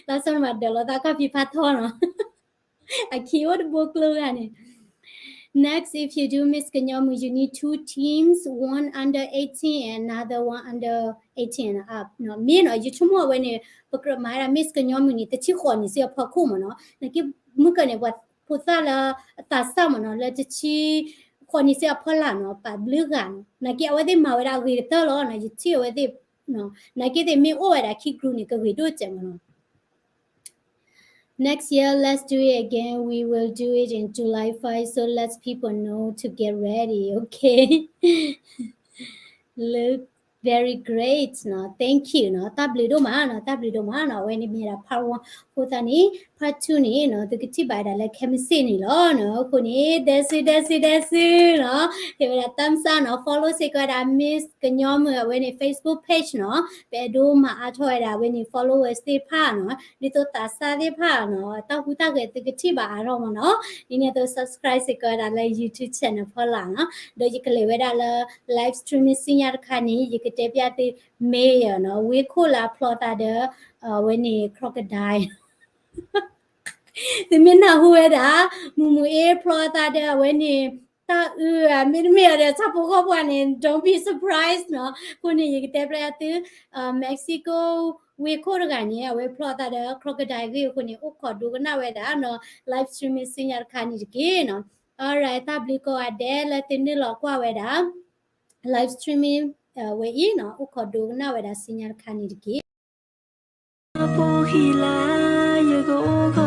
လၢစီၤနမၤဒိးလီၤသးခီၣ်ဖံးဖးထီနီၤ အခံအိၣ်တဘိကျိဂၤန့ၣ်. Next, if you do Miss ကညီမုၢ် you need two teams, one under eighteen and another one under eighteen and up နီၤ. မ့ၢ်နီၤ ယဆိကမိၣ်အဝဲန့ၣ် ပကြၢးမၤဝဲဒၣ် Miss ကညီမုၢ်န့ၣ် တဆံဃိးနံၣ်စ့အဖီခိၣ်မ့ၢ်နီၤ. နာ်က့ မုၢ်ကၢန့ၣ် ပှၤဖိသၣ်လၢအသးစၢ်မ့ၢ်နီၤ လၢတဆံဃိးနံၣ်စ့အဖီလာ်နီၤ ပာ်ဘျုးဂၤနီၤ. နာ်က့အဝဲသ့ၣ်မၤဝဲဒၣ်အဂ့ၤကတၢၢ်လီၤနီၤ ယထံၣ်အဝဲသ့ၣ် နာ်က့သ့ၣ်မ့ၢ်အိၣ်ဝဲဒၣ်ခံ group န့ၣ် ကဂ့ၤဒိၣ်စဲးမ့ၢ်နီၤ. Next year, let's do it again. We will do it in July five, so let people know to get ready, okay? Look very great နီၤ. Thank you နီၤ. တၢ်ဘျုးဒိၣ်မးနီၤ, တၢ်ဘျုးဒိၣ်မးနီၤ. အဝဲန့ၣ်မ့ၢ်ဒၣ် part one အဃိသတးန့ၣ် part two န့ၣ်နီၤ သုကထံၣ်ဘၣ်ဝဲဒၣ်လၢခဲမုၢ်ဆ့ၣ်န့ၣ်လီၤနီၤ. အဃိန့ၣ် ဒဲစု ဒဲစု ဒဲစုနီၤ ဟ့ၣ်ဝဲဒၣ် thumbs up နီၤ. Follow စ့ၢ်ကီးဝဲဒၣ် Miss ကညီမုၢ်အဝဲန့ၣ် Facebook page နီၤ. ပအဲၣ်ဒိးမၤအါထီၣ်ဝဲဒၣ်အဝဲန့ၣ် followers သ့ၣ်တဖၣ်နီၤ, ဒ်သိးသးစၢ်သ့ၣ်တဖၣ်နီၤ တၢ်ဟူးတၢ်ဂဲၤသုကထံၣ်ဘၣ်အါထီၣ်မ့ၢ်နီၤ. ဒ်န့ၣ်အသိး subscribe စ့ၢ်ကီးဝဲဒၣ်လၢ YouTube channel ဖီလာ်နီၤ. ဒီးယကလဲၤဝဲဒၣ်လၢ live streaming ဆူညါတခါန့ၣ် ယကတဲပျဲသု မ့ၢ်နီၤ ဝ့ၢ်ခိၣ်လၢအဖျီသးဒီး အဝဲန့ၣ် crocodile သုမ့ၢ်နၢ်ဟူဝဲဒၣ် မုၢ်မုၢ်အ့ဖျီသးဒီးအဝဲန့ၣ် တၢ်အုးဧါ မ့တမ့ၢ်ဒီး ဆၣ်ဖိကီၢ်ဖိန့ၣ် don't be surprised နီၤ. အဃိန့ၣ် ယကတဲပျဲသု Mexico ဝ့ၢ်ခိၣ်တဂၤန့ၣ် အဝဲဖျီသးဒီး crocodile ဂ့ၢ်အဃိန့ၣ် အိၣ်ခိးဒိကနၣ်ဝဲဒၣ်နီၤ live streaming ဆူညါတခါန့ၣ်တက့ၢ်နီၤ. Alright တၢ်ဘျုးကိးဂၤဒဲးလၢသုနုာ်လီၤကွၢ်ဝဲဒၣ် live streaming ဝဲအံၤနီၤ အိၣ်ခိးဒိကနၣ်ဝဲဒၣ်ဆူညါတခါန့ၣ်တက့ၢ်.